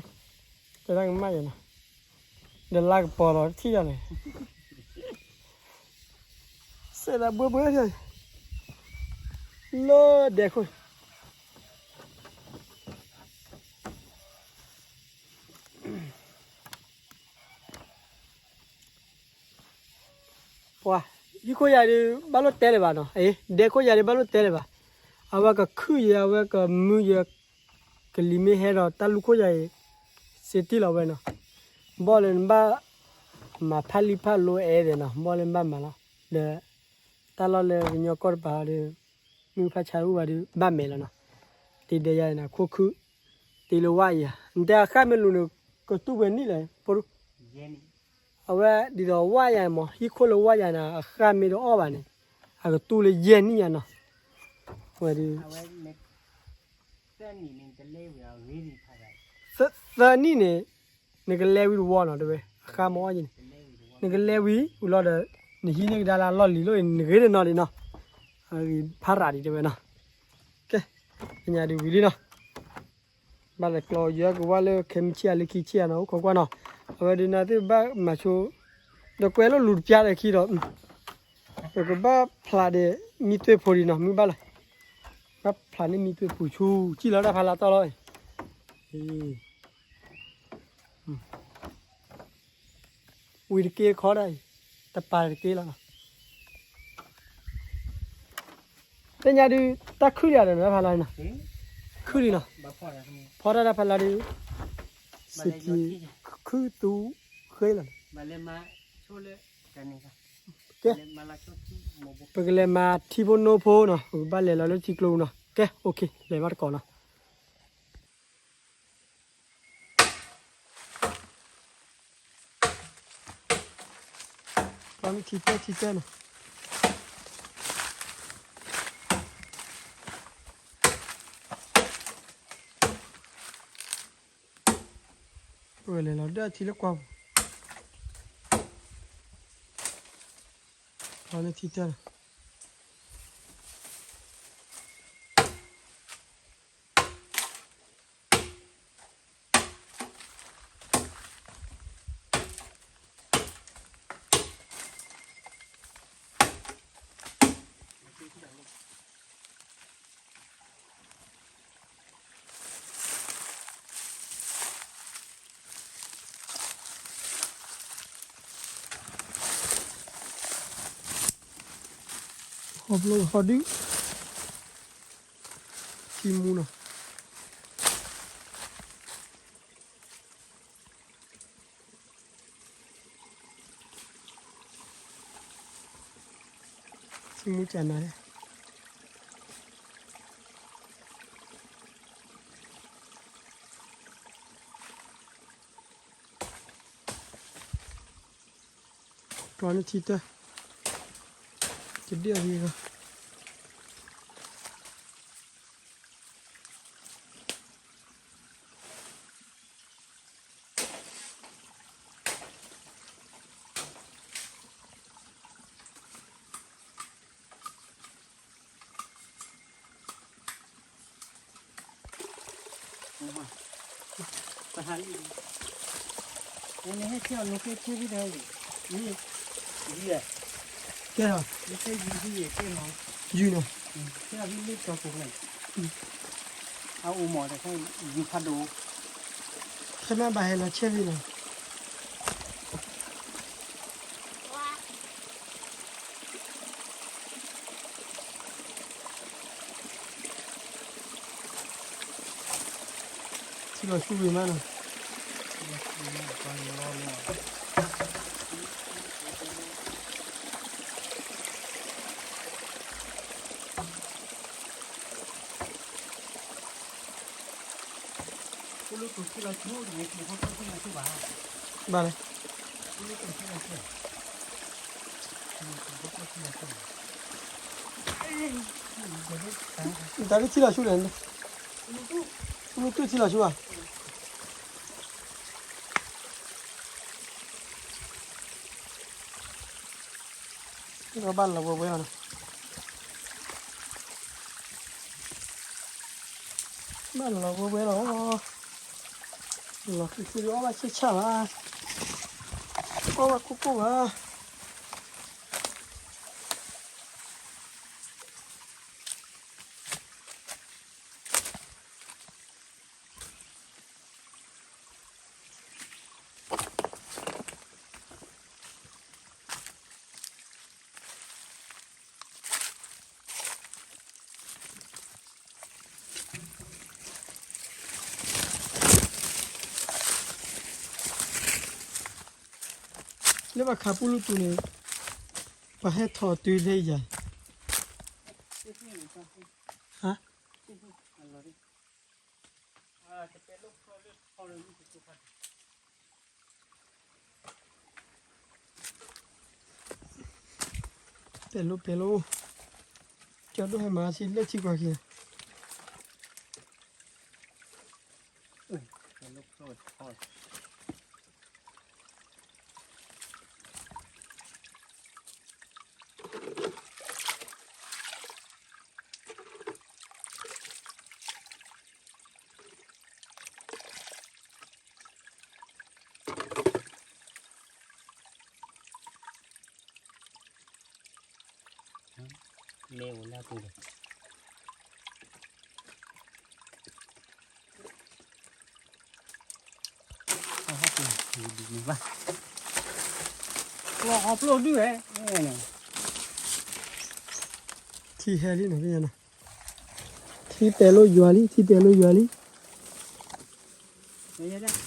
တဲဒၣ်ကမၣ်ယဲနီၤ, ဒီးလါကပီၤလီၤထံၣ်ယၤန့ၣ်, စဲးသးဘှၢဘှၢ, လၢဒဲခိၣ် ပှၤ ဟံၣ်ခိၣ်ယၤဒုး ဘၣ်လိၣ်တဲလၢၤဘၣ်နီၤ, အ့ ဒဲခိၣ်ယၤဒုး ဘၣ်လိၣ်တဲလၢၤဘၣ်, အဝဲကခုၣ်ယဲ အဝဲကမုာ်ယဲ, ကလံၤမ့ၢ်ဟဲဒီး တၢ်လူၢ်ခိၣ်ယၤအံၤ စ့တံၢ်လီၤဝဲနီၤ, ဘီၣ်လၢနဘၣ်မၤဖးလံာ်ဖးလိၤအဲၣ်ဒဲးနီၤ, ဘီၣ်လၢနဘၣ်မၤလီၤ, ဒီး တၢ်လီၢ်လၢကညီကီၢ်တပၤဒီး မုၢ်ဖးဆါအုၣ်ဘၣ်ဒီး ဘၣ်မဲာ်လီၤနီၤ, တ့ဒဲးယၤန့ၣ် ခိၣ်ခုၣ်, တ့လၢဝၣ်ယၤ, နတဲအဃၣ်မ့ၢ်လူၤန့ၣ် ကတူၢ်ပှဲၤနံၣ်လဲၣ်, ဖိဒိၣ်, အဝဲဒ်သိးဝၣ်ယၤမး ဟံၣ်ခိၣ်လၢဝၣ်ယၤန့ၣ် အဃၣ်မ့ၢ်တအီၣ်ဘၣ်န့ၣ် အကတူၢ်လၢယဲၢ်နံၣ်ညါနီၤ, ဝဲဒုး သၢနံၣ်န့ၣ် နကလဲၤဝံၤတဝီနီၤ တဲဝဲ, အဃၣ်မ့ၢ်အီၣ်ယဲၢ်န့ၣ်, နကလဲၤဝံၤဝံၤလီၤဒီး နဟံးန့ၢ်ကဒါလၢအလီၢ်လံၤလီၤအံၤ နဂ့ၤတနီၤဒံးနီၤ, အဂ့ၤဖးရၤဒံးတဲဝဲနီၤ, ကဲ, သ့ၣ်ညါဒံးဝံၤလံနီၤ, ဘၣ်လဲၤကျီယွၤကဝၢ်လၢခဲမုၢ်ဆ့ၣ်ဧါလၢခံဆ့ၣ်ဧါနီၤ အိၣ်ခိးကွၢ်နီၤ, အဝဲဒုးနၤသ့ၣ်ဘၣ်မၤဆိ, ဒီးကွဲးလိာ်လူၤတပျါဒီးခံဒီး, ပကဘၣ်ဖျးဒီးမံသွ့ၣ်ဖိဒံးနီၤ မုၢ်ဘၣ်လဲၣ်, ဘၣ်ဖျးန့ၢ်မံသွ့ၣ်ဖိဆူ စံၣ်လီၤတၢ်ဖးလၢ်တီၢ်လီၤ, အံၤ ဝံၤတက့ၢ်ခီဒၣ်အံၤ, တပၤတက့ၢ်လီၤနီၤ, သ့ၣ်ညါဒုး တၢ်ခုၣ်ယၤဒီးနဖးလီၤနီၤ, ခုၣ်ဒံးနီၤ, ဖီတၢ်တၢ်ဖးလီၤဒုး, စံးက့ၤ, ခုၣ်သူဃ့လီၤ, ကဲ, ပကလဲၤမၤထံဖိနိဖိနီၤ ပကဘၣ်လဲၤလီၤလၢထံကျိပူၤနီၤ, ကဲ, OK လဲၤဘၣ်တကိးနီၤ. ပှၤမ့ၢ်ထံတဲထံတဲနီၤ, ပဝဲလဲၤလီၤဒၢထံလၢကွၢ်ပူၤ. န့ၣ်ထံတၢ်လီၤ. ဟီၣ်ဘျိဟီၣ်ဒုး, ထံမူနီၤ. ထံမူကနၤန့ၣ် ကျီန့ၢ်ထံတၢ်, ကဒံၣ်အဂ့ၤဂီၢ်. ကဲလီၤ, ယုၢ်နီၤ, အအိၣ်မးတခါ, ယုၢ်ဖးဒိၣ်, ခဲမ့ၢ်ဘၣ်ဟဲလီၤဆဲးဝံၤလီၤ. ထံလီၤဆူဝံၤမးနီၤ. ဘၣ်လဲၣ်, တၢ်လၢထံလီၤဆူလဲၣ်, ထံလီၤဆူဧါ. ဘၣ်လီၤဝဲဝဲလီၤနီၤ, ဘၣ်လီၤဝဲဝဲလီၤ, လီၤခံခံဒီးအီၣ်ဘၣ်ဆ့ၣ်ဆၣ်ဧါ, အီၣ်ဘၣ်ကိၢ်ကိၢ်ဧါ. လၢပှၤခးပူလူတူၢ်န့ၣ်, ပှၤဟဲထီၣ်တုၤလၢယၤ, ဟါ, ပဲၤလိပဲၤလိ, ကၠီဒိၣ်ဟဲမၤဆံးလၢထံကွၢ်က့ၤ. မ့ၢ်အိၣ်လၢအပူၤဒီး ဘၣ်, ကျီအီၣ်ပျိၢ်ဒုးဝဲ, ထံဟဲလံနီၤ, ထံပဲၤလိယွၤလံ, ထံပဲၤလိယွၤလံ.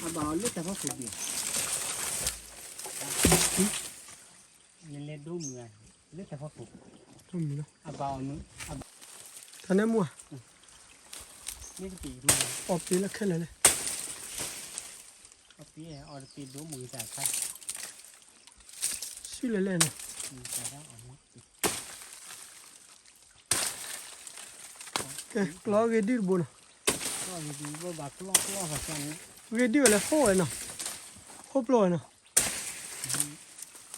အဘၣ်အီၤလၢတၢ်ဖီခိၣ်ဘၣ်, နလဲၤဒိမုၢ်ဧါ, လၢတၢ်ဖီခိၣ်, အဘၣ်အီၤမုၢ်, တၢ်နၢမူဧါ, အီၣ်ပ့ၤလၢခဲလၢာ်လဲၣ်, အီၣ်ပ့ၤအီၤတပ့ၤဒိမုၢ်တၢ်ခါ, ဆူလဲၣ်လဲၣ်နီၤ. ကဲ ကျီဂ့ၤဒုတဘိနီၤ, ဂ့ၤဒုဝဲလၢဟိၣ်ဝဲနီၤ, ဟိၣ်ပျိဝဲနီၤ,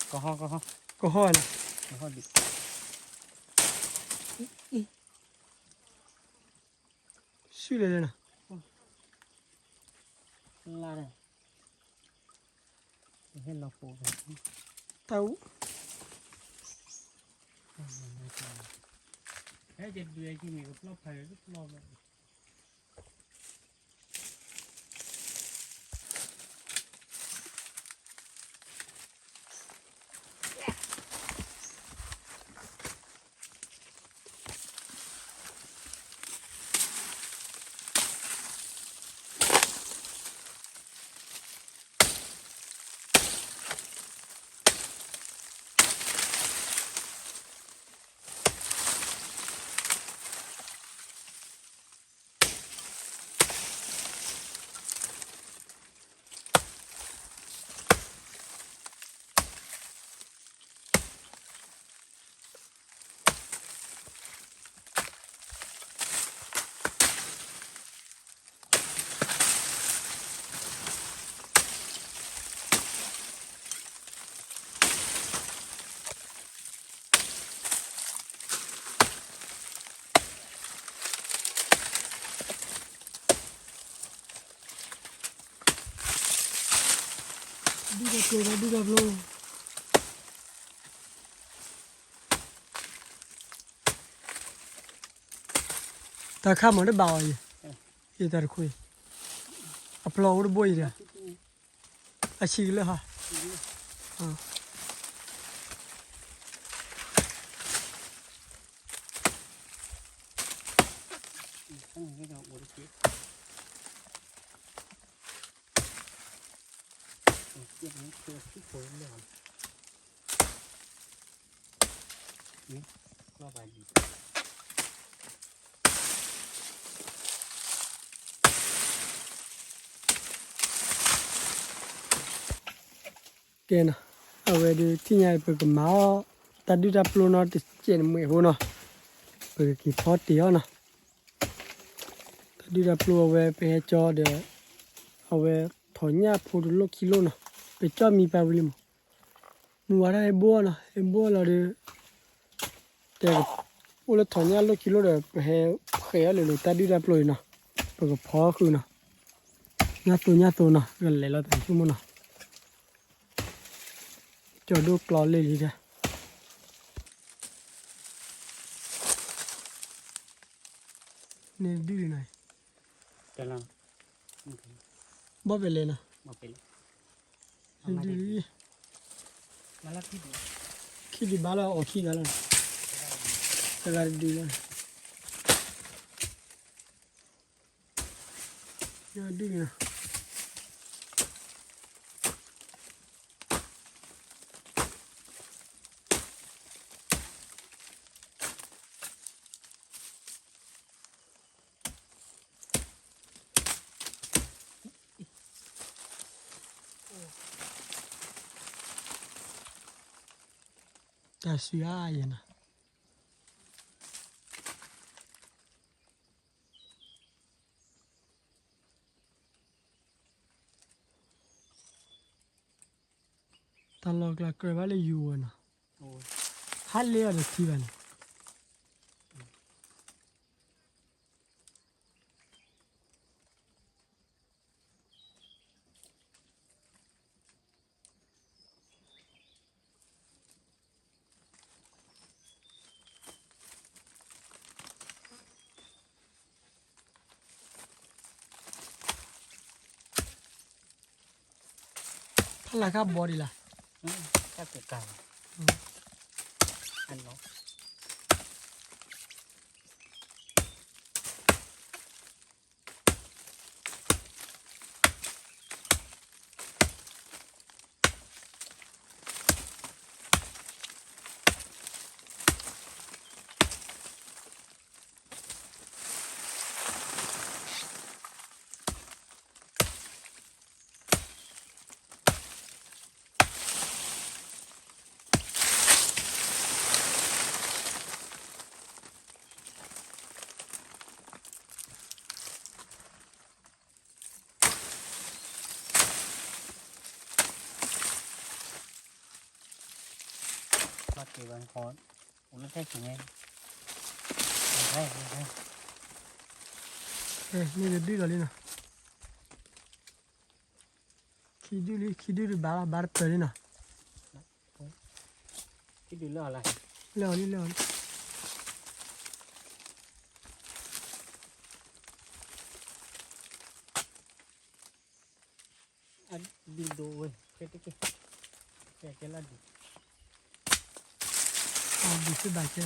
ကဟီဝဲနီၤ, ဟီၣ်ဒံး အံၤ ဆူၣ်လဲၤလဲၤနီၤ လါဒီး ဟဲလီၤပိာ် တၢ်အူ ဟဲကဒုးဟဲကမ့ၢ်ကပျီဖး ပျီဘၣ် ဒုၣ်တၢ်ကျိၤ ဒုၣ်တၢ်ကျိၤ တၢ်ခါမၤတဘၣ်အီၤအံၤ, ယတၢ်တခိၣ်အံၤ, အဖျီၣ်အိၣ်တဘိအံၤဒီး, အဆံးကလၢာ်ဟါ, ကဲနီၤ, အဝဲဒုးထံၣ်ညါအံၤ ပကမၤအီၣ် တၢ်ဒုၣ်တၢ်ပျိနီၤ တစဲးနမှဲးဖိနီၤ, ပကက့ၤဖီတ့ၢ်အီၤနီၤ, တၢ်ဒုၣ်တၢ်ပျိအဝဲ ပဟဲကၠီဒီး အဝဲထီၣ်ညၣ်ဖိတလိၣ်ခံလိၣ်နီၤ, ပကၠီမံပာ်ဝံၤလံမး မုၢ်ဝါထီၣ်ဟဲဘိအီၤနီၤ, ဟဲဘိအီၤလီၤဒီး, တဲ, အိၣ်လၢထီၣ်ညၣ်လိၣ်ခံလိၣ်ဒီး ပဟဲဃဲးအီၤလၢာ်လၢာ် တၢ်ဒုၣ်တၢ်ပျိအံၤနီၤ, ပကဖီဃုာ်နီၤ, ညၣ်သိညၣ်သိနီၤ, ကလဲၤလီၤတၢ်ဆိကမိၣ်နီၤ, ကၠီဒိၣ်ကျီလ့ၣ်လံဒီး န့ၣ်ဒုၣ်နီၤ, ဘီၣ်ပဲလဲၤနီၤ, ဒုၣ်, ခံဒုၣ်ဘၣ်လီၤ အီၣ်ခံဂၤလီၤ, တဂၤတဒုၣ်လီၤ, ဒုၣ်နီၤ တၢ်ဆူၣ်အါယဲနီၤ, တၢ်လီၢ်ကျါကြၢးဘၣ်လၢယူၤဝဲနီၤ, ဟးလ့အီၤဒီးထံဘၣ်န့ၣ် ဖးလၢ်ခါဘီဒံးလၢ်, တၢ်ကူကၤလီၤ, အနီၢ် က့ၤဘၣ်ခီ, အိၣ်လၢထဲဆူၣ်မဲ, မ့ၢ်တဒုၣ်လီၤလံနီၤ, ခံဒုၣ်လံ ခံဒုၣ်တဘၣ်လီၤ ဘၣ်တပၢၤလံနီၤ, ခံဒုၣ်လၢအီၤလီၤ, လၢအီၤလံ လၢအီၤလံ. အဒုၣ်ဒိၣ်ဝဲ, ကဲတက့ၢ်, ကဲကဲလၢဒုၣ်, အဒုၣ်သ့ၣ်ဘၣ်ကဲ,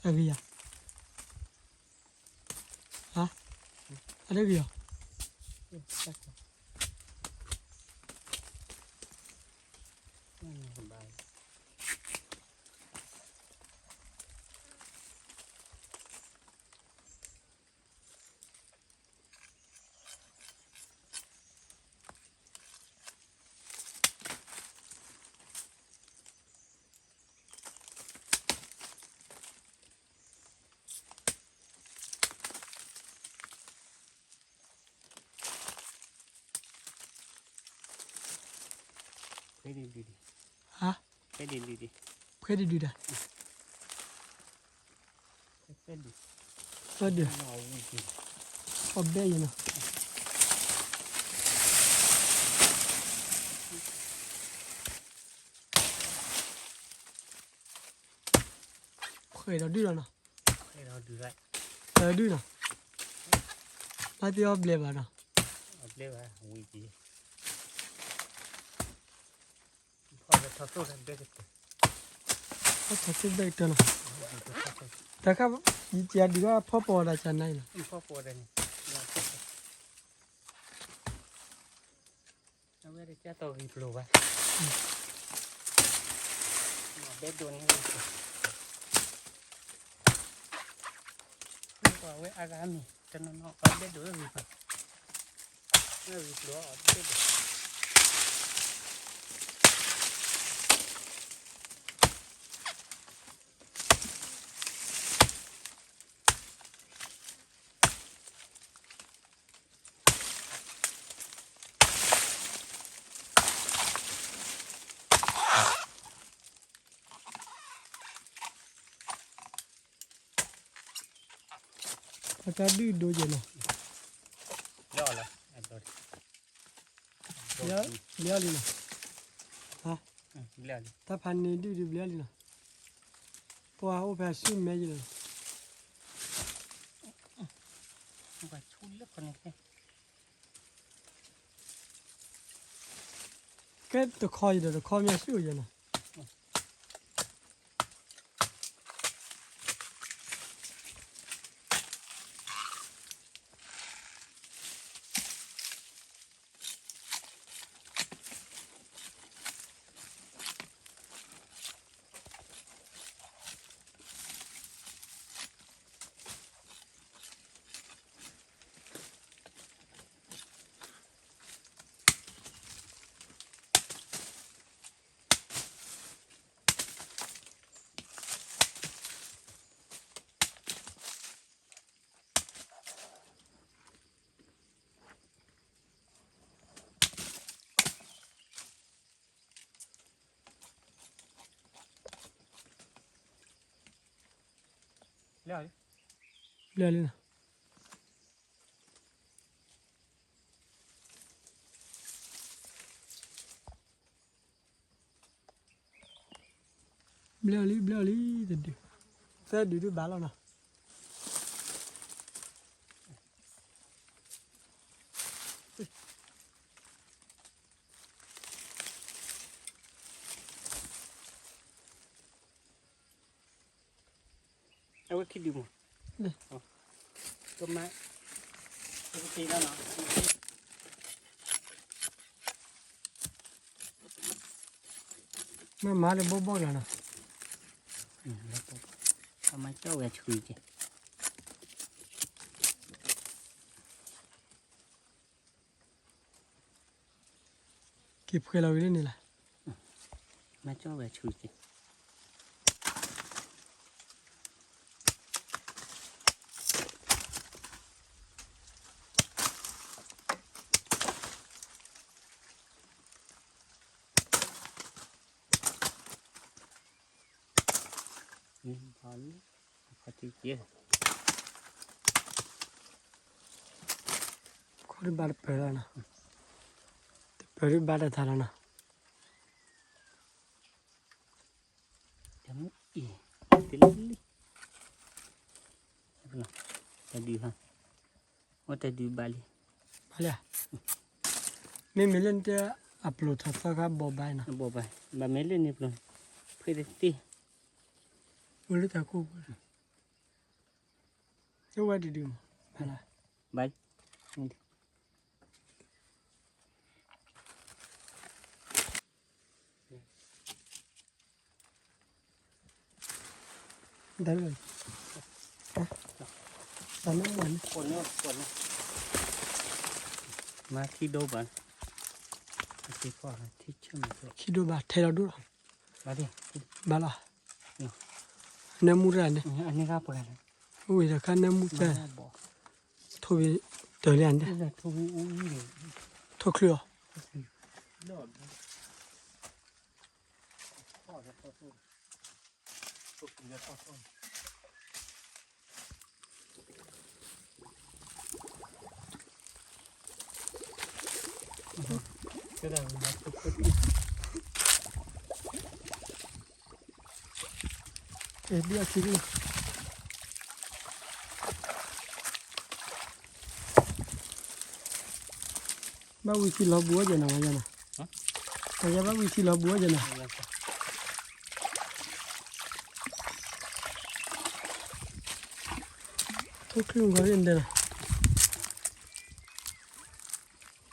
အဂ့ၤယၤ, ဟါ, အတဂ့ၤယၤ.ဖဲဒုဒု, ဟါ, ဖဲဒုဒု, ဖဲဒုဒုဒၣ်, ဖဲဒု, အီၣ်ဘဲယနီၤ. ဃဲၤဒီးဒုၣ်လီၤနီၤ, ဃဲၤဒီးဒုၣ်, ဃဲၤဒီးဒုၣ်နီၤ, ဘၣ်သ့ၣ်အီၣ်ဘျဲဘၣ်နီၤ, အဘျဲဘၣ်, ဝံၤက့ၤ, ဖီၣ်ထီၣ်သိၣ်ဘဲကတၢၢ်, ဖီၣ်ထီၣ်သိၣ်ဘဲကတၢၢ်နီၤ, တခါ, ယကဒုးဘၣ်ဖီၣ်ပီၤဒၣ်ကနါအံၤလီၤ. အဝဲတကဲတီၢ်ဂံၢ်ပျိၢ်ဘၣ်, ဘဲဒိၣ်န့ၣ်, အဝဲအါဂၤမ့ၢ် တနီၤနီၤအီၣ်ဘဲဒိၣ်လၢဂံၢ်ပျိၢ်, လၢဂံၢ်ပျိၢ်အီၣ်ဘဲဒိၣ်. အတၢ်ဒုၣ်ဒိၣ်ယဲၢ်နီၤ, ဘျဲလံနီၤ, တၢ်ဖးန့ၣ်ဒုၣ်ဒုၣ်ဘျဲလံနီၤ, ပှၤအိၣ်ဖဲအစုမဲယဲၢ်နီၤ. ကဲတခီယဒီးတခီမ့ၢ်ဆူၣ်ယဲၢ်နီၤ. လၢလၢ ဘျဲၣ်လံ ဘျဲၣ်လံ တဒု, သၢဒုဒုဘၣ်လီၤနီၤ. အဝဲခံဒုမး, ကမၤ, ကက့ၤလီၤနီၤ. မ့ၢ်မၤလၢဘီဘီလီၤနီၤ, အမၤကၠီဝဲဆူက့ၤ က့ၤဖှဲလီၤဝံၤလၢန့ၣ်လီၤ. မၤကၠီဝဲဆူက့ၤ. မ့ၢ်ဖီလံ, ဖီထံက့ၤ, ခီဒုးဘၣ်တပၢၢ်လီၤနီၤ, တပၢၢ်ဒုးဘၣ်တၢ်တၢ်လီၤနီၤ, တမ့ၢ်အံၤ, တလံ, တဒုဟါ, အိၣ်တဒုဘၣ်လံ, ဘၣ်လံ, မ့မ့ၢ်လၢနတဲအပျိၢ်ထီၣ်သီခါဘီၣ်ဘၣ်နီၤ, ဘီၣ်ဘၣ်, ဘၣ်မ့ၢ်လၢန့ၣ်ပျိၢ်, ဖှ့တသ့, အိၣ်လၢတၢ်ကိၢ်ပူၤ, တဝဲတဒုမး, ဘၣ်လံ, ဘၣ်လံ တၢ်လၢ, တၢ်လၢမ့ၢ်န့ၣ်, မၤထံဒိၣ်ဘၣ်, ထံဒိၣ်ဘၣ်ထဲလီၤဒိၣ်လီၤ, ဘၣ်လီၤ, နၢမူရၣ်န့ၣ်, ဝံၤဒီးခါနၢမူကၢ, ထိၣ်ဝံၤတၢ်လၢန့ၣ်, ထိၣ်ချုးအီၤ ဘၣ်ဝံၤထံလီၤဘူးဝဲကဲနီၤ, ဘၣ်ဝံၤထံလီၤဘူးဝဲကဲနီၤ, ထိၣ်ချုးဂီၤရ့ၣ်ဒဲးနီ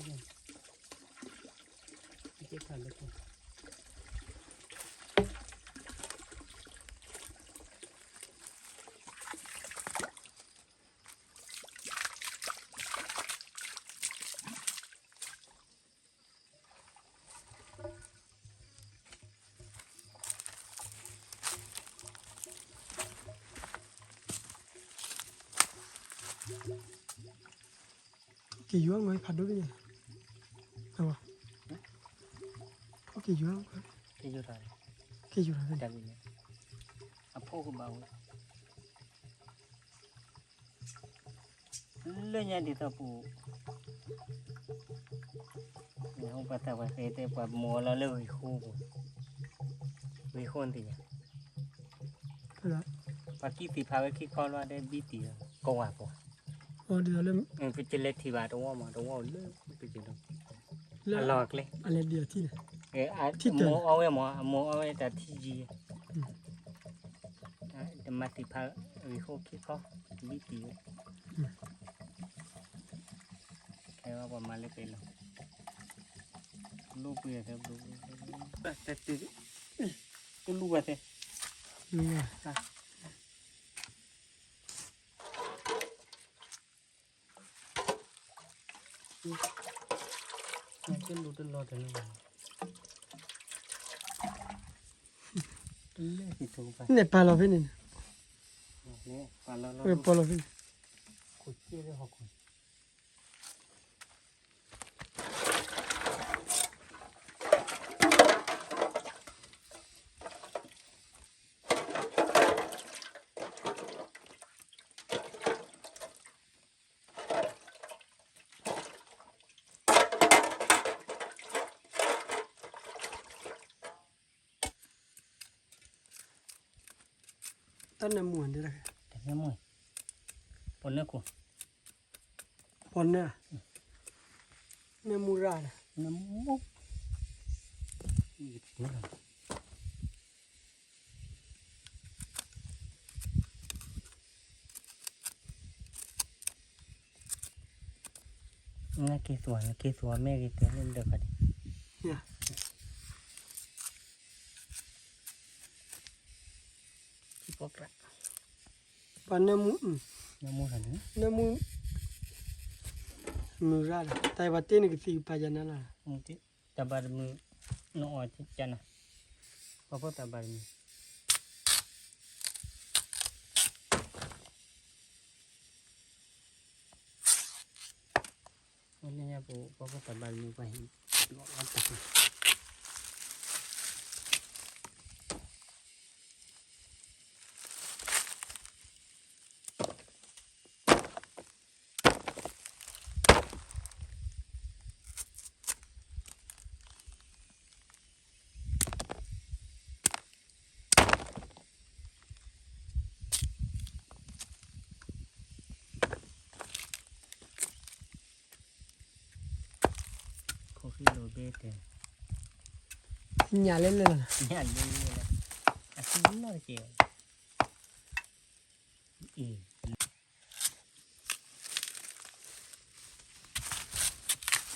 ၤ, တၢ်ဒိးဃီတအီၣ်ဝဲ, ယကွၢ်လီၤကဘဲ, က့ၤယိၤအီၣ်ဖးဒိၣ်န့ၣ်, က့ၤယိၤအီၣ်, က့ၤယိၤတၢ်, အဖိကဘၣ်ဝဲ လၢညါဒ်သိးပူၤ, ပှၤသးပှၢ်ဃဲတဲ ပှၤမိၢ်အီၤလီၤလၢဂ့ၤဃိပူၤ, ဂ့ၤဃိနသ့ၣ်ညါ, ပှၤကံၣ်သ့ၣ်ဖးဝဲခံခီလီၤဒီးဘံတံၢ်, ကဝၢ်ပှၤ, ပကလဲၤထံၣ်ဘၣ်တဝီမး တဝီအိၣ်လၢ, အလီၢ်အကျဲ, အလဲၤဒံးအီၤထံန့ၣ်, အမိၢ်အီၣ်ဝဲမး အမိၢ်အီၣ်ဝဲတၢ်ထံယံၤ တမၤသံၣ်ဖးဂ့ၤဃိခံခီ, ဘံတံၢ်ဝဲ, ခဲဝဲပှၤမၤလၢပှဲၤလီၤ, လူပှဲၤထဲ, တလူပှဲၤထဲ, လူပှဲၤ ကလူတလီၤတလီၤ, န့ၣ်ပာ်လီၤဖဲန့ၣ်, ပာ်လီၤဖဲန့ၣ် တၢ်နၢမူန့ၣ်, တၢ်နၢမူ, ပီၣ်နၢခိၣ်, ပီၣ်နၢ, နၢမူရၣ်, နၢမူ, နက့ၤသွါ, နက့ၤသွါမ့ၢ်ဂ့ၤတဲလၢဒၢးခါဒံး, ပှၤနၢမူ, နၢမူ, မုၢ်ရၣ်လီၤ, တၢ်အံၤပှၤတ့န့ၣ်ကသံၣ်ကပၤယၤနၤလီၤ, တၢ်ဘၣ်တမုာ်, နအီၣ်ကနၤ, ပှၤဖိသၣ်ဘၣ်တမံၤ, လၢညါပူၤ ပှၤဖိသၣ်ဘၣ်တမံၤ ပှၤဟံၣ်လီၤလီၤတၢ် ခိၣ်ဃံလိာ်ဘ့တဲ, ညၣ်လဲလဲလီၤ, ညၣ်လဲလဲလီၤ, အသံနီတကဲး, အံ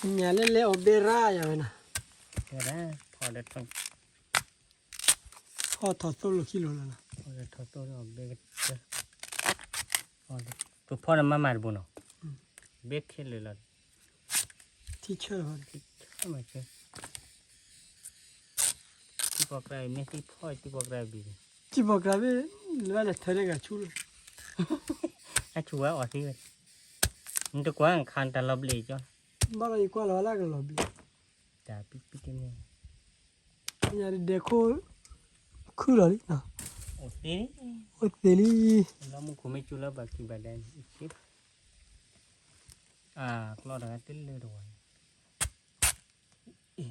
ၤ ညၣ်လဲလဲအီၤဘဲရါယၤဝဲနီၤ, ဝဲဒၣ် ထီၣ်ဒီးထီၣ် ဖီၣ်ထီၣ်သိလီၤခံလိာ်လီၤနီၤ, ဖီၣ်ထီၣ်သိလီၤဘဲကတၢၢ်, ပဖီၣ်ဒီးမၤမၤတဘိနီၤ, ဘဲခဲလၢာ်လီၤ, ထံဆၢလီၤ, ထံဆၢမၤဆၢ, ထံပီၢ်ကြၢ်အံၤ မ့ၢ်သံဖီၣ်ထံပီၢ်ကြၢ်ဘံၤ, ထံပီၢ်ကြၢ်ဘ့ၣ် လၢလဲၤထၢန့ၢ်ဂၤဆူလီၤ, အဆူၣ်ဝဲအီၣ်သံဝဲ, နတကွၢ်ခါတၢ်လီၤဘျ့ၣ်ကၠီ, ဘၣ်ဒီးယကွၢ်လီၤလၢကလီၤဘျ့ၣ်, တၢ်ပံပံတန့ၢ် ညါဒဲးခိၣ် ခုၣ်လီၤလံနီၤ, အိၣ်သ့လံ, အိၣ်သ့လံ, လၢမူခိၣ်မ့ၢ်ကၠူလၢဘၣ်ကံၢ်ဘၣ်ဒဲးန့ၣ် အါ ကျီတဂၤတလၢတဝီၤ, ခံ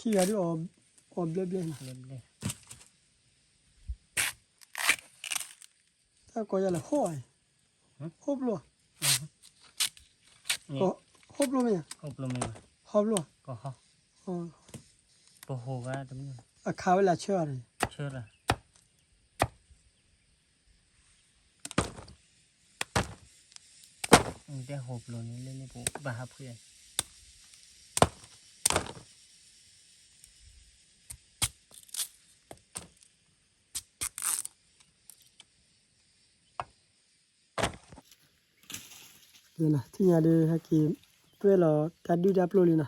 ဂၤဒ်အီၣ်ဘျဲဘျဲနီၤ, ဘျဲဘျဲ, တၢ်ကိးယၤလၢဟိၣ်အံၤ, ဟိၣ်ပျိ, ဟိၣ်ပျိမ့ၢ်, ဟီပျိ, ပဟိၣ်ဂၤတမ့ၢ်, အခါဝဲလၢဆၢအီၤန့ၣ်, ဆၢလီၤ တဲဟိၣ်ပျိန့ၣ်လၢန့ၣ်ပဘၣ်ဟးဖှံး, ထံၣ်ညါဒီး ဟဲက့ၤတွဲလီၤတၢ်ဒုၣ်တၢ်ပျိၢ်လံနီၤ,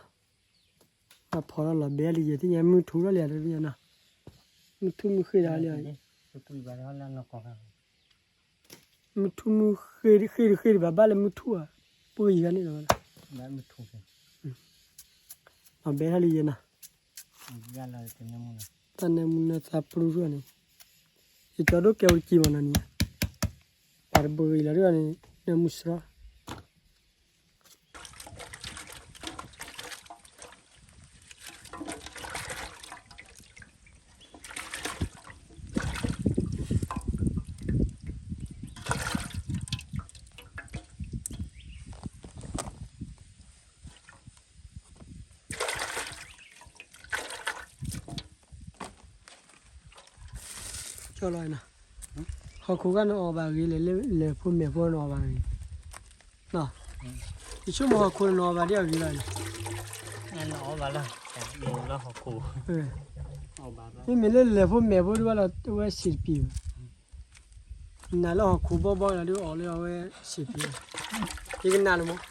ဘၣ်ဖီၣ်ထီၣ်လီၤဘဲလံယဲၢ် ထံၣ်ညါမုၢ်ထူၣ်ထီၣ်လံယဲၢ်, မုၢ်ထူၣ်မုၢ်ဃ့ဒီးလံ မုၢ်ထူၣ်မုၢ်ဃ့တဘၣ် ဘၣ်လၢမုၢ်ထူၣ်ဧါ, ပှၤယံၤဂၤန့ၣ်လီၤ, လီၤဘဲထီၣ်လံယဲၢ်နီၤ, တၢ်နၢမူနၢသးပျူထူၣ်န့ၣ်, ယကၠီဒိၣ်ကဲဝဲတကံမီၤနီၤန့ၣ်, ပှၤတဘိဂ့ၤလီၤဒ်န့ၣ် နၢမူစရီ ကၠီလီၤနီၤ, ဟီၣ်ခိၣ်ကနအီၣ်ဘၣ်ဂ့ၤလဲၣ်, လဲၤဖိမဲာ်ဖိနအီၣ်ဘၣ်ဂ့ၤ, ယဆိကမိၣ်ဟီၣ်ခိၣ်နအီၣ်ဘၣ်ဒ်အဂ့ၤလီၤ, နအီၣ်ဘၣ်လၢဟီၣ်ခိၣ်, မ့မ့ၢ်လၢလဲၤဖိမဲာ်ဖိဒ်ဘၣ်လီၤ အဝဲဆံးတပံၤ, နၤလၢဟီၣ်ခိၣ်ဘီဘီလီၤဒ်အီၣ်လၢအဝဲဆံးတပံၤ, ယကနၣ်လၢမး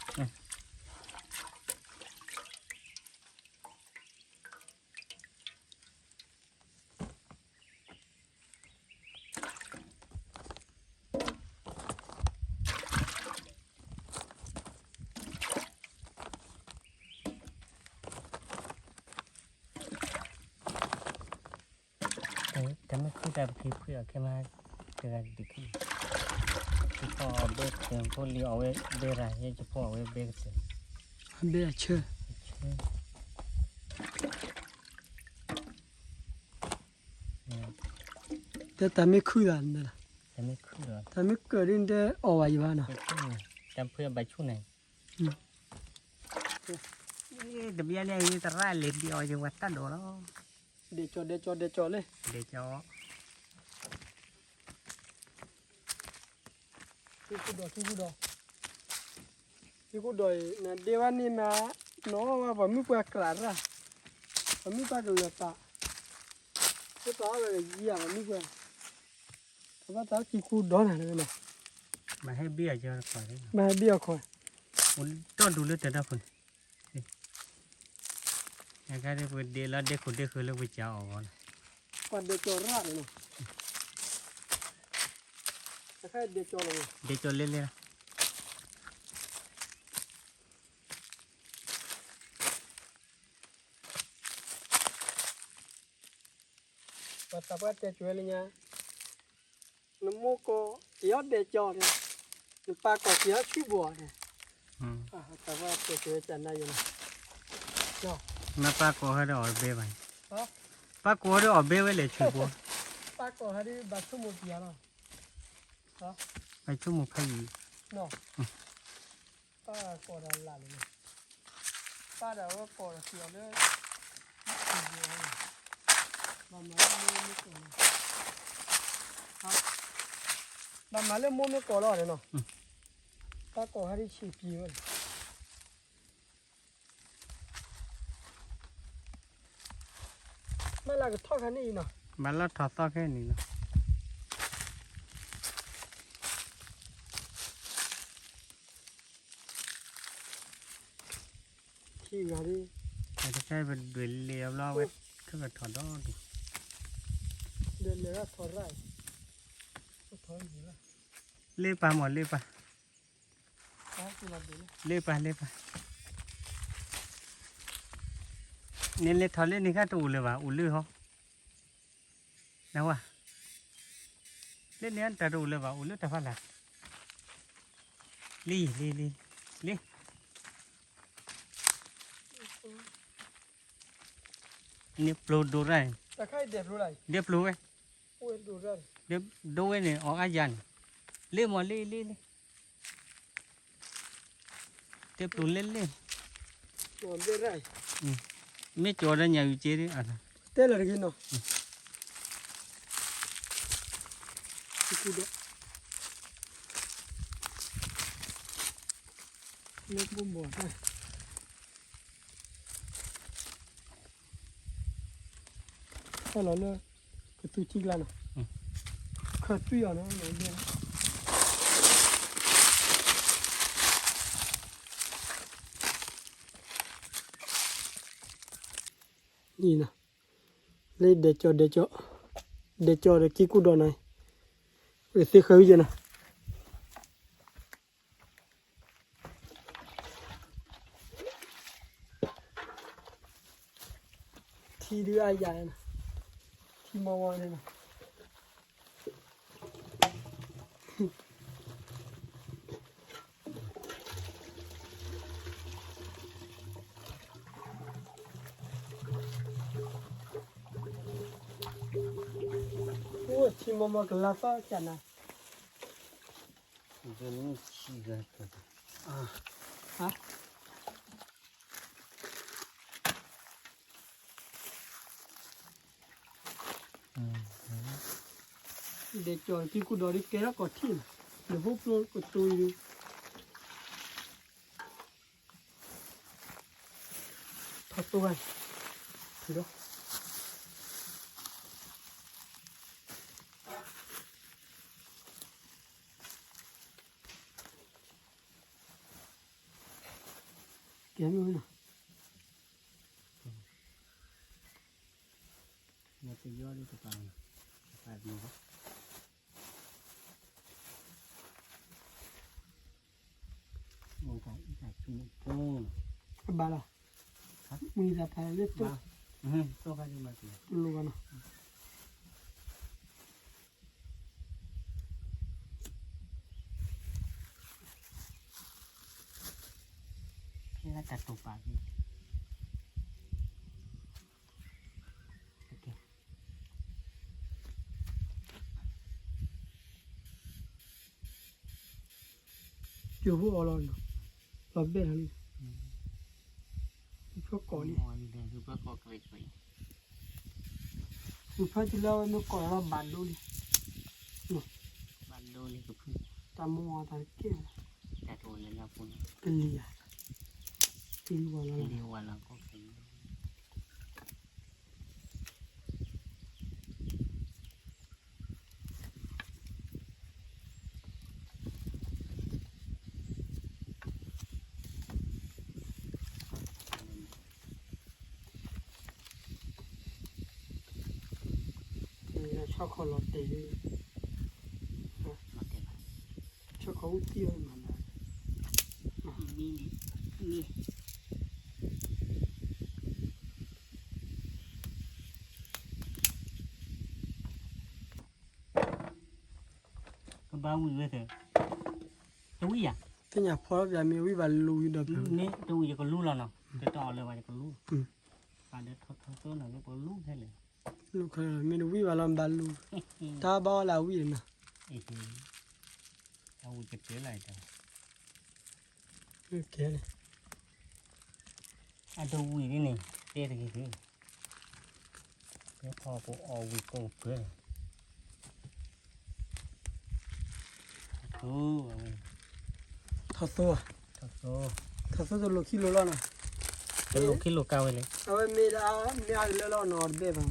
တၢ်မ့ၢ်ခုၣ်တၢ်ပက့ၤဖှံအီၤခဲမး, တဂၤတဒုးခံ, ယဖီၣ်အီၣ်ဘဲကတၢၢ်ဖိလံအီၣ်ဝဲဘဲရၤ ယဲယဖီၣ်အီၣ်ဝဲဘဲကတၢၢ်, ဘဲအဆၢ, တၢ်မ့ၢ်ခုၣ်သး, တၢ်မ့ၢ်ကၢၢ်ဒ်နတဲအီၣ်ဝဲယဘၣ်နီၤ, တၢ်ဖှံအဘၣ်ဆူၣ်န့ၣ် တဘျီန့ၣ် သရၣ်လဲၤဒံးအီၤယဝဲတၢ်ဒိးလီၤ, ဒဲးကၠီ ဒဲးကၠီ ဒဲးကၠီလံ, ဒဲးကၠီ, ထံကူဒီး ထံကူဒီး, ထံကူဒီးအံၤ နဒ့ဝဲန့ၣ်မး, နီၢ်ဝဲပှၤမုၣ်ပှၢ်ကြးရၣ်, ပှၤမုၣ်ပှၢ်ကလၢၤသး, ပှၤဝဲကယံၤပှၤမုၣ်ပှၢ်, ပဘၣ်သးထံကူဒီးနၤ, မၤဟဲဘံၣ်အီၤခွဲး, ဒီဒူၣ်လၢတၢ်ဒၢခိၣ်န့ၣ်, အ အခါဒ်ပကဒ့လီၤဒ့ခိၣ်ဒ့ဃုာ်လၢပကစးအီၣ်ဂီၢ်လီၤ. ပှၤဒဲကၠီၤရၣ်န့ၣ်နီၤ, အခါဒဲကၠီၤလီၤ, ဒဲကၠီၤလ့လ့လီၤ. ပှၤသးပှၢ်တဲကၠီၤဝဲလၢညါ, နမိၢ်ကီၢ်က့ၤအီၣ်ဒဲကၠီၤန့ၣ်, နပၢ်ကီၢ်က့ၤအီၣ်ဆူဘိန့ၣ်, သးပှၢ်တဲကၠီၤဝဲကနၣ်ယဲန့ၣ်, မ့ၢ်ပၢ်ကီၢ်ဟဲဒီးအီၣ်ဘဲဘၣ်, ပၢ်ကီၢ်ဟဲဒီးအီၣ်ဘဲဝဲလဲၣ်ဆူဘိ, ပၢ်ကီၢ်ဟဲဒီးဘၣ်ဆိကမိၣ်ပျံၤလီၤ, ဘၣ်ဆိကမိၣ်ဖးယံၤ, ပၢ်ကီၢ်ဒီးလၢ်လၢ်, ပၢ်ဒီးအဝဲကီၢ်ဒီးစံၣ်အီၤလၢ, ဘၣ်မၤလၢမိၢ်မ့ၢ်ကီၢ်လီၤ, ဘၣ်မၤလၢမိၢ်မ့ၢ်ကီၢ်လီၤန့ၣ်နီၤ, ပၢ်ကီၢ်ဟဲဒ်ဆံးပျံၤဝဲန့ၣ် ဘၣ်လၢကထီၣ်ခါန့ၣ်အံၤနီၤ, ဘၣ်လၢထီၣ်သီခဲန့ၣ်နီၤ, ထံဂၤဒ်, တခါပဒွဲၣ်လ့ၤအဘျီဝဲ, ခဲကထီၣ်ဒီဒူၣ်, ဒွဲၣ်လ့ၤထီၣ်ရၣ်အံၤ, လ့ပၢ်မ့ၢ်လ့ပၢ် လ့ပၢ်လ့ပၢ်, နလဲၤထီၣ်လၢန့ၣ်ခါတအိၣ်လၢၤဘၣ် အိၣ်လၢဟီ, နဝဲ, လၢန့ၣ်တၢ်တအိၣ်လၢၤဘၣ် အိၣ်လၢတၢ်ဖးလာ်, လံ လံ လံ လံ န့ၣ်ပျိၤဒိၣ်ရၣ်, ဒဲပျိၤဝဲ, ဒိၣ်ဝဲန့ၣ် အီၣ်အါယၤန့ၣ်, လ့မ့ၢ်လ့လ့လ့, ဒဲပျိၤလ့လ့, မ့ၢ်ကၠီၤဒီးညၣ်အုၣ်က့ၤ, တဲလီၤတဂ့ၤနီၤ, လၢဘိဘီၣ် ဟဲလီၤလၢ ကသူစံကျါနီၤ, ခၢၣ်သွံၣ်အီၤနီၤ, နံၤနီၤ, လၢဒဲကၠီၤ ဒဲကၠီၤ, ဒဲကၠီၤဒီးကံၢ်ကူၣ်ဒီးနီၤ, သ့ဃၢၤဝံၤယဲနီၤ. ထံဒုးအါယၤ, ထံမီမီန့ၣ်နီၤ, အိၣ်ထံမီမီကလါသီကနၤ ဒဲကၠီၤကံၢ်ကူၣ်ဒီးဒ်ကဲထီၣ်ကီၢ်ထံၣ်, နဟိၣ်ပျိကတိၤအံၤဒုး ထီၣ်သိဝဲ, ထံၣ်ဒီး ကဲမ့ၢ်ဝဲနီၤ, အဘၣ်လီၤ, မုၢ်ဂၤဖးလၢတိၢ်, တလိၣ်ဘၣ်နီၤ. ကၠိဖိအီၤလီၤ, လီၤဘဲၣ်လီၤလံ, ဖၢကီၢ်လံ, ဖၢကီၢ်, ဖၢကီၢ်လၢအဝဲမ့ၢ်ကီၢ်လီၤဘၣ်ဒိလံ, ဘၣ်ဒိလံ, တၢ်မူအီၤတၢ်တကဲ, တၢ်တအိၣ်လၢလၢပူၤန့ၣ်, ကလံၤဧါ, ကလံၤဝါလီၤ, ကလံၤဝါလီၤကီၢ်ကလံၤ လၢ ဆီၣ်ခီၣ်လီၤတဲာ်, ဆီၣ်ခီၣ်အူသံၣ်အီၤမး, မ့ၢ်, မ့ၢ်, ကဘၣ်ဝံၤဝဲသ့ၣ်, တဝံၣ်ယၤ, သ့ၣ်ညါဖီလီၤပျၢ်မ့ၢ်ဝံၣ်ဘၣ်လူၤဒီးပျၢ်, မ့ၢ်တဝံၣ်ယကလူလီၤနီၤ, တတီအီၤလၢၤဘၣ်ယကလူ, ပှၤဒီးထီထီသိနီၤ ပကလူဖဲလဲၣ်, မ့ၢ်တဝံၣ်ဘၣ်လီၤဘၣ်လူၤ, တၢ်ဘၣ်အီၣ်လၢအဝံၣ်နီၤ, အဝံၣ်ကတၢၢ်လီၤ, အတဝံၣ်ဒ်န့ၣ် တဲတဂ့ၤ, ဖီပအီၣ်ဝံၣ်ကိးပၢၤ, ထီၣ်သိ, ထီၣ်သိတလိၤခံလိၤလီၤနီၤ, တလိၤခံလိၤကါဝဲလဲၣ်, အဝဲမ့ၢ်ဒၣ်မ့ၢ်အကလၢလီၤနီၤတဘ့ၣ်ဘၣ်,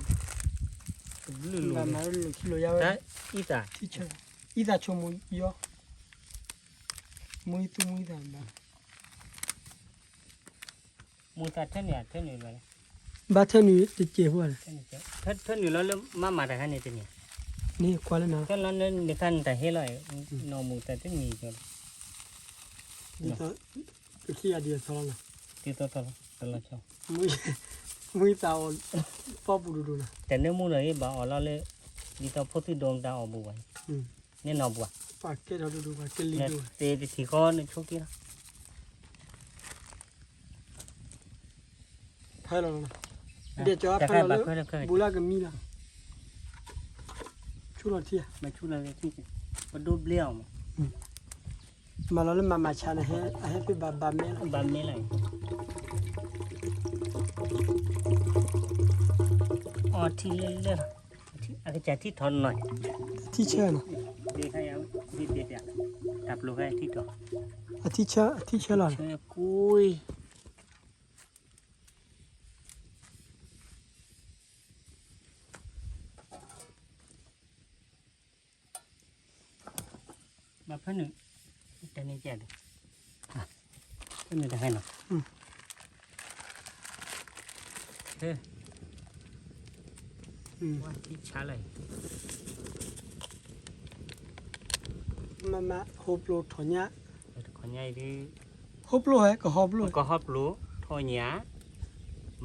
တဘျုးလိၤ, တလိၤခံလိၤယါဝဲ, အံသၣ်, အံသၣ်ဆိကမိၣ်ယီ, မူသူမူသၣ်ဘၣ် မူသးထၢနုာ်, ထၢနုာ်ဘၣ်, ဘၣ်ထၢနုာ်တစဲးဖိလဲၣ်, ထၢနုာ်လီၤလၢမၤမၤတခါန့ၣ်တန့ၢ်, န့ၣ်ကွၢ်လၢနၤ, တၢ်လီၤနခါန့ၣ်တၢ်ဟဲလီၤ, နီၢ်မူသးတန့ၢ်ကီ, ပခံဂၤဒ်အသီလီၤ, ဒ်သိးသီလီၤ, တလီၤဆီ, မူသးအီၤ, ဖီပူၤဒိၣ်ဒိၣ်လီၤ, တနၢမူနီၤဘၣ်အီၣ်လီၤလၢ, ဒ်သိးဖိသၣ်ဒိၣ်မတၤအီၣ်ဘူးဘၣ်, န့ၣ်နီၢ်ဘူး, ပှၤကဲထီၣ်ဒိၣ်ဒိၣ်ပှၤကဲလံဒိၣ်, တထံၣ်ဃီနဆိက့လီၤ ဖဲလီၤ, ဒဲးကၠီဖဲလီၤလၢ, ဘူးလၢကမံလီၤ, ဆူလီၤထံ, ပဒိဘျ့အီၤမး, မၤလီၤလၢမၤမၤဆါန့ၣ်, အဟဲဖဲဘၣ်ဘၣ်မဲလီၤ, ဘၣ်မဲလီၤ, အီထံလၢလၢ, အကစၢ်ထံထီၣ်နီၤ, ထံဆၢနီၤ, တၢ်ပျိၢ်ဖဲထံထီၣ်, အထံဆၢ, အထံဆၢလီၤ, ဆၢကွံ ဘၣ်ဖဲနုာ်, တန့ၢ်ကဲဒီး, ဖဲနုာ်တဟဲနီၤ, ဝါထံဆါလီၤ, မ့ၢ်မး ဟိပျိထီၣ်ညါ, ဟိပျိဟဲ ကဟီပျိ, ကဟီပျိ, ထီၣ်ညါ,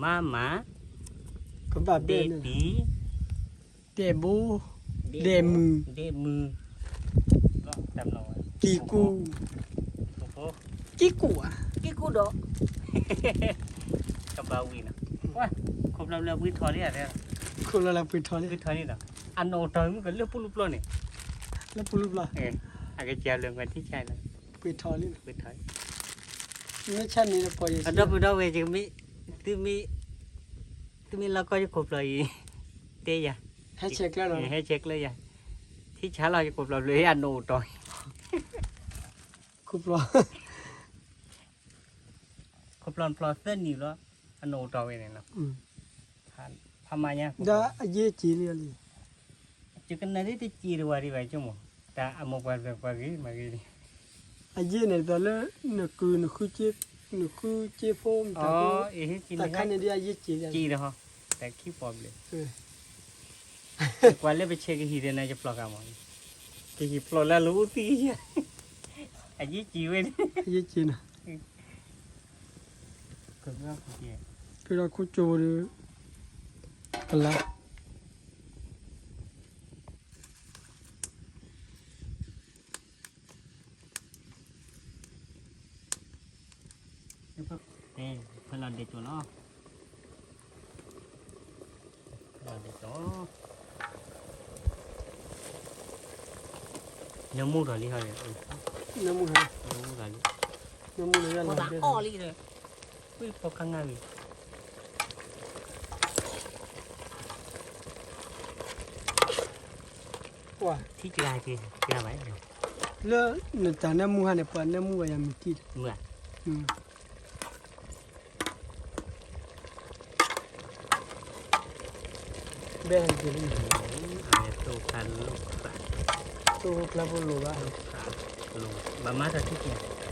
မၤမၤ, ကဘၣ်ဘဲ, ဒဲးတံၤ, ဒဲးဘိ, ဒဲးမုၢ်, ဒဲးမုၢ်, ကံၢ်ကူၣ်, ကံၢ်ကူၣ်ဧါ, ကံၢ်ကူၣ်ဒီး, ကဘၣ်ဝံၤနီၤ, ဝါ, ခိၣ်ဖျီၣ်လၢပှ့ၤထီၣ်လံဧါ, ခိၣ်ဖျီၣ်လၢပှ့ၤထီၣ်လံ, ပှ့ၤထီၣ်လံနီၤ, အနီၢ်အိၣ်တီၢ်မုၢ်ကလၢပူၤလူပျီန့ၣ်, လၢပူၤလူပျီ, အကစၢ်လၢပှၤထံဆါလီၤ, ပှ့ၤထီၣ်လံ, ပှ့ၤထီၣ်လံ, မ့ၢ်ဆါန့ၣ်ဒီးပှၤယဲၢ်ဆံ, အဒီပုၢ်ဒီဝဲၢ်, သုမ့ၢ်လီၤကီယခိၣ်ဖျီၣ်အံၤ, တဲယၤ, ဟဲဆဲးကျၢလီၤ, ဟဲဆဲးကျၢယၤ, ထံဆါလီၤယခိၣ်ဖျီၣ်ဖျၢၣ်အံၤအနီၢ်အိၣ်တီၢ်, ခိၣ်ဖျီၣ် ခိၣ်ဖျီၣ်ဖျီၣ်သၢနံၣ်လီၤ, အနီၢ်အိၣ်တီၢ်ဝဲန့ၣ်လီၤ, ဖးမၤညါ, ဒီးအယ့ၢ်က့ၤလံလံ, ယကနၣ်ဒ်တက့ၤတဝၤဒံးဘၣ်ဆိကမိၣ်, တၢ်အမိၢ်ပှၢ်ပှၤဂ့ၤမၤဂ့ၤန့ၣ်, အယ့ၢ်န့ၣ်ဒီးလၢ, နကုၢ်နဃု, နဃုက့ဖိမတၤ, တၢ်ခါန့ၣ်ဒ်အယ့ၢ်က့ၤ, က့ၤဒီးဟီ, တၢ်ခံပီၣ်ဘျဲၣ် ကွၢ်လၢပဆဲးကဟံၣ်ဒီးနၤယဖျီၣ်ဃာ်မး, ကဟံၣ်ဖျီၣ်လၢအလိၤအိၣ်သံ, အယ့ၢ်က့ၤဝဲ, ယ့ၢ်က့ၤနီၤ, ကဒီးခိၣ်ကၠိဒီး, ကလါ, ဖဲလီၤဒဲးကၠိၣ်လီၤ, ဖဲလီၤဒဲးကၠိၣ်, နၢမူထီၣ်လံဟီ, နၢမူထီၣ်လံ, နၢမူထီၣ်လံ, နၢမူထီၣ်လံ, ဝံၣ်ဖီခါငါဝံၤ ထံကလၤက့ၤ, ကလၤဘၣ်, လၢနတၢ်နၢမူဟါန့ၣ် ပှၤနၢမူဝဲယၤမုၢ်တံၢ်, မုၢ်ဧါ, ဘဲဟဲက့ၤလံ, တိၢ်ဖျါလိာ်, တိၢ်ဖျါဖိလိာ်ဘၣ်, ဘၣ်မၤထီၣ်ထံက့ၤ,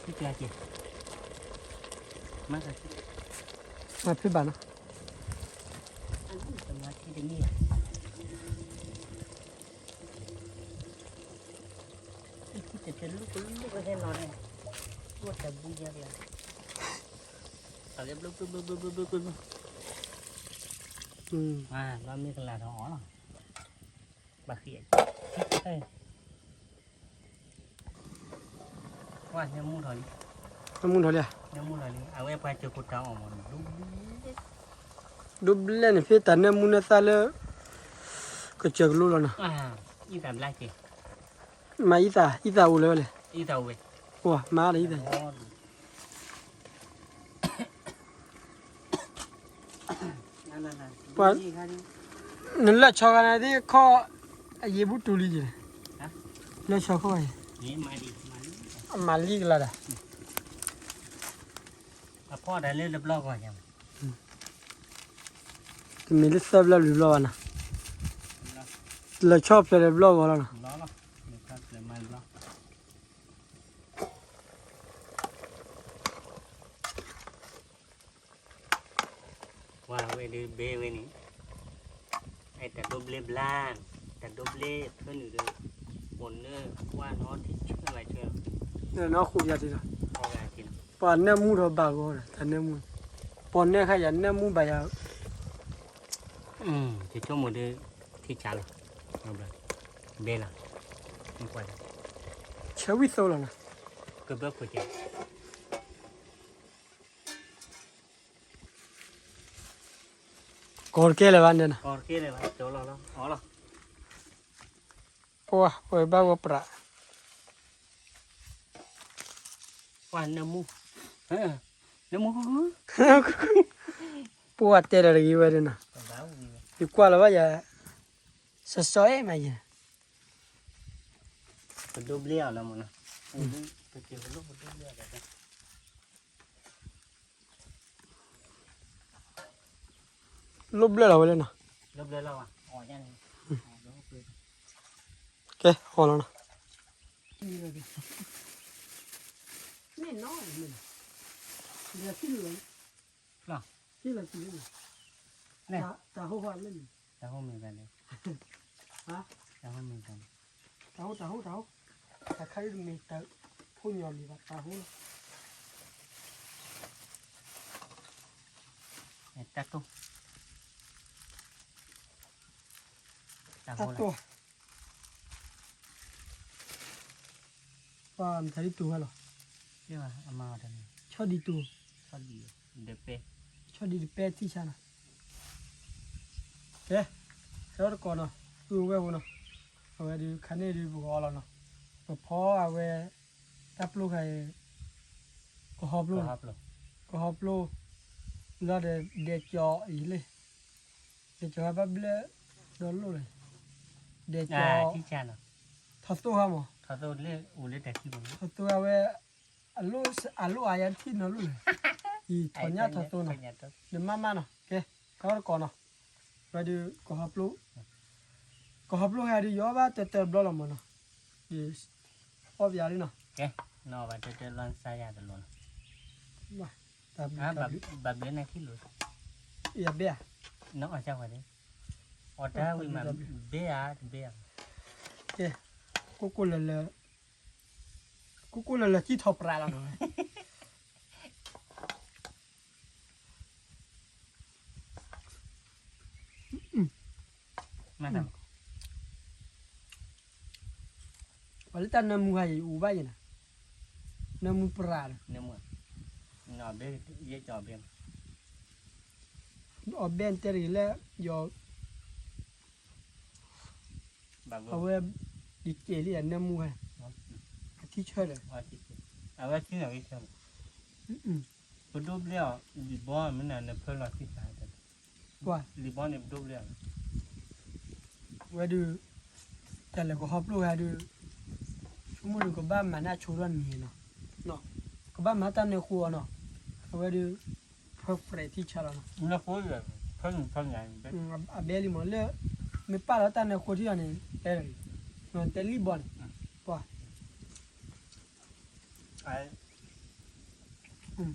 ထံကလၤက့ၤ, မၤထီၣ်ထံ, မၤဖဲဘၣ်နီၤ, တနံၣ် တတလူကလူကဟဲလီၤန့ၣ် အိၣ်တဘုယဲၢ်ကလါ တၢ်ကဲဘျုးဘျုးဘျုးဘျုးဘျုးဘျုးဘျုး လီၤမ့ၢ်ကလါထီၣ်အီၤလီၤ ဘၣ်ဃံး ကွၢ်နၢမူထီၣ်လံ နၢမူထီၣ်လံ နၢမူထီၣ်လံ အဝဲပှၤစၢၤခိၣ်တၢ်အီၣ်မး ဒိဘျဲၣ်န့ၣ် ဖဲတၢ်နၢမူနၢသၣ်လၢ ကစၢၢ်ကလိလီၤနီၤ အံသၣ်ဘျါက့ၤ မၤအံသၣ် အံသၣ်အိၣ်လၢၤဝဲလဲၣ် အံသၣ်အိၣ်ဝဲ ပှၤမၤဒီးအံသၣ် ပှၤ နလၢၢ်ဆီဂၤန့ၣ်သ့ၣ်ခီ အယံာ်ဘူးတူာ်လံယံာ်န့ၣ် လၢၢ်ဆီခီဂၤအံၤ အမၤလံကလါဒီး အဖီၣ်တၢ်လၢတဘျီဂီၢ်ညါ တမ့ၢ်လၢသၢဘျီလွံၢ်ဘျီဘၣ်နီၤ လၢၢ်ဆီဖျၢၣ်တဘျီဂီၢ်လီၤနီၤ ဝဲဒုးဘဲဝဲန့ၣ် အဲၣ်တၢ်ဒိဘျဲဘျါ တၢ်ဒိဘျဲဖၢနုာ်ဒီး ပိာ်နၢကွၢ်နီထံဆၢဘၣ်ဆၢ နီၢ်ဃိယၤထံလီၤ ပှၤနၢမူထီၣ်ဘၣ်ဂီၤဒီး တၢ်နၢမူ ပိာ်နၢခါယၤနၢမူဘၣ်ယၤ ယဆိကမိၣ်ဒီး ထံဆးလီၤ ဘဲလီၤ ဆၢဝံၣ်သိလီၤနီၤ ကဘၢခိၣ်ကဲ ကီၢ်တကဲလၢၤဘၣ်န့ၣ်နီၤ ကီၢ်တကဲလၢၤဘၣ် ကၠီလီၤလီၤ အီလီၤ ပှၤ ပှၤဘၣ်ဝဲပြး ပှၤနၢမူ နၢမူ ပှၤတဲလီၤတဂ့ၤဝဲဒၣ်နီၤ ယကွၢ်လီၤဘၣ်ယၤ စီစီအဲၣ်မးယဲ ပဒိဘျ့အီၤလီၤမးနီၤ ပက့ၤပလိၣ်ပဒိဘျ့အီၤလီၤ လိၣ်ဘျၢလီၤဝဲလၢနီၤ လိၣ်ဘျၢလီၤဝဲ အီၤညါန့ၣ် ကဲ အီၤလီၤနီၤ မ့ၢ်နီၤ မ့ၢ်နီၤ ဒီးထံၣ်လီၤ လီၤ ထံၣ်လီၤထံၣ်လီၤ တၢ်ဟိၣ်ဟိၣ်လၢန့ၣ် တၢ်ဟိၣ်မ့ၢ်ဘၣ်လဲၣ် ဟါ တၢ်ဟိၣ်မ့ၢ်ဘၣ်လဲၣ် တၢ်ဟိၣ် တၢ်ဟိၣ် တၢ်ဟိၣ် တၢ်ခါအံၤတမ့ၢ်တၢ်ဖိညီလံဘၣ် တၢ်ဟိၣ်လီၤ တၢ်တိၢ် တၢ်တိၢ် ပှၤမတၤဒ်တူၢ်ဝဲလီၤ ဆီဒံတူၢ် ဆီဒံတပဲ ဆီဒံတပဲထံၣ်ဆါနီၤ ကဲ ဆၢတကိးနီၤ ပုၢ်ဝဲၢ်ဖိနီၤ အဝဲဒုးခါန့ၣ်ဒုးပကအီလီၤနီၤ ပဖီအဝဲ တၢ်ပျိၢ်ခါအံၤ ကဟီပျိၢ် ကဟီပျိၢ် လီၤဒီးဒဲကၠီအံၤလံ ဒဲကၠီဟဲဘၣ်ဘျဲၣ်ဒီးလိၣ်လံ ဒဲကၠီ ထီၣ်သိၣ်ဟါမး ထီၣ်သိၣ်အဝဲ အလိၣ်အယါတထံၣ်နီၤလိၣ်လံ အံၤထီၣ်ညၣ်ထီၣ်သိၣ်နီၤ နမၤမၤနီၤ ကဲ ဆၢတကိးနီၤ ဝဲဒုး ကဟီပျိၢ် ကဟီပျိၢ်ဟဲဒုးယီၤဘၣ်တၢၢ်တၢၢ်ဘျီလီၤမးနီၤ အီၣ်ပယါလံနီၤ ကဲ နီၢ်ဘၣ်တၢၢ်တၢၢ်လီၤနစါယၤတလိၤနီၤ ဘၣ်ဘျဲနၤခံလိၤ ယဘဲဧါ နအီၣ်စၢ်ဝဲဒၣ် အီၣ်တၢ်ဝံၤမး ဘဲဧါ တဘဲဧါ ကဲ ကိၢ်ကိၢ်လၢလၢ ကိၢ်ကိၢ်လၢလၢကံၢ်ထီၣ်ပြးလီၤနီၤ ပှၤလၢတၢ်နၢမူဟါအံၤ အိၣ်ဘၣ်ယဲနီၤ နၢမူပြးဒီး အီၣ်ဘဲတဲတဂ့ၤလၢ ယီၤ အဝဲ ဒ်ကဲလံ အနၢမူဟဲ အထံဆၢဒီး အဝဲထံန့ၣ်ဂ့ၤဆၢ ပဒိၣ်ဘျဲၣ်အီၤ လံာ်ဘီမနုၤနဖၢလီၤသံသး လံာ်ဘီန့ၣ်ပဒိၣ်ဘျဲၣ်အီၤ ဝဲဒုး တၢ်လဲၤကဟီပျိၢ်ဝဲဒုး ဆိကမိၣ်ဒုးကဘၣ်မၤန့ၢ်အဆိထီၣ်နံၤနီၤ ကဘၣ်မၤတၢ်နၢဃိအီၤနီၤ အဝဲဒုး ဖၢပြဲးထံဆါလီၤနီၤ အဘဲလံမးလၢ မ့ၢ်ပာ်လီၤတၢ်နၢဃိထံအီၤန့ၣ် တဲလံ တဲလံဘီန့ၣ် ပှၤ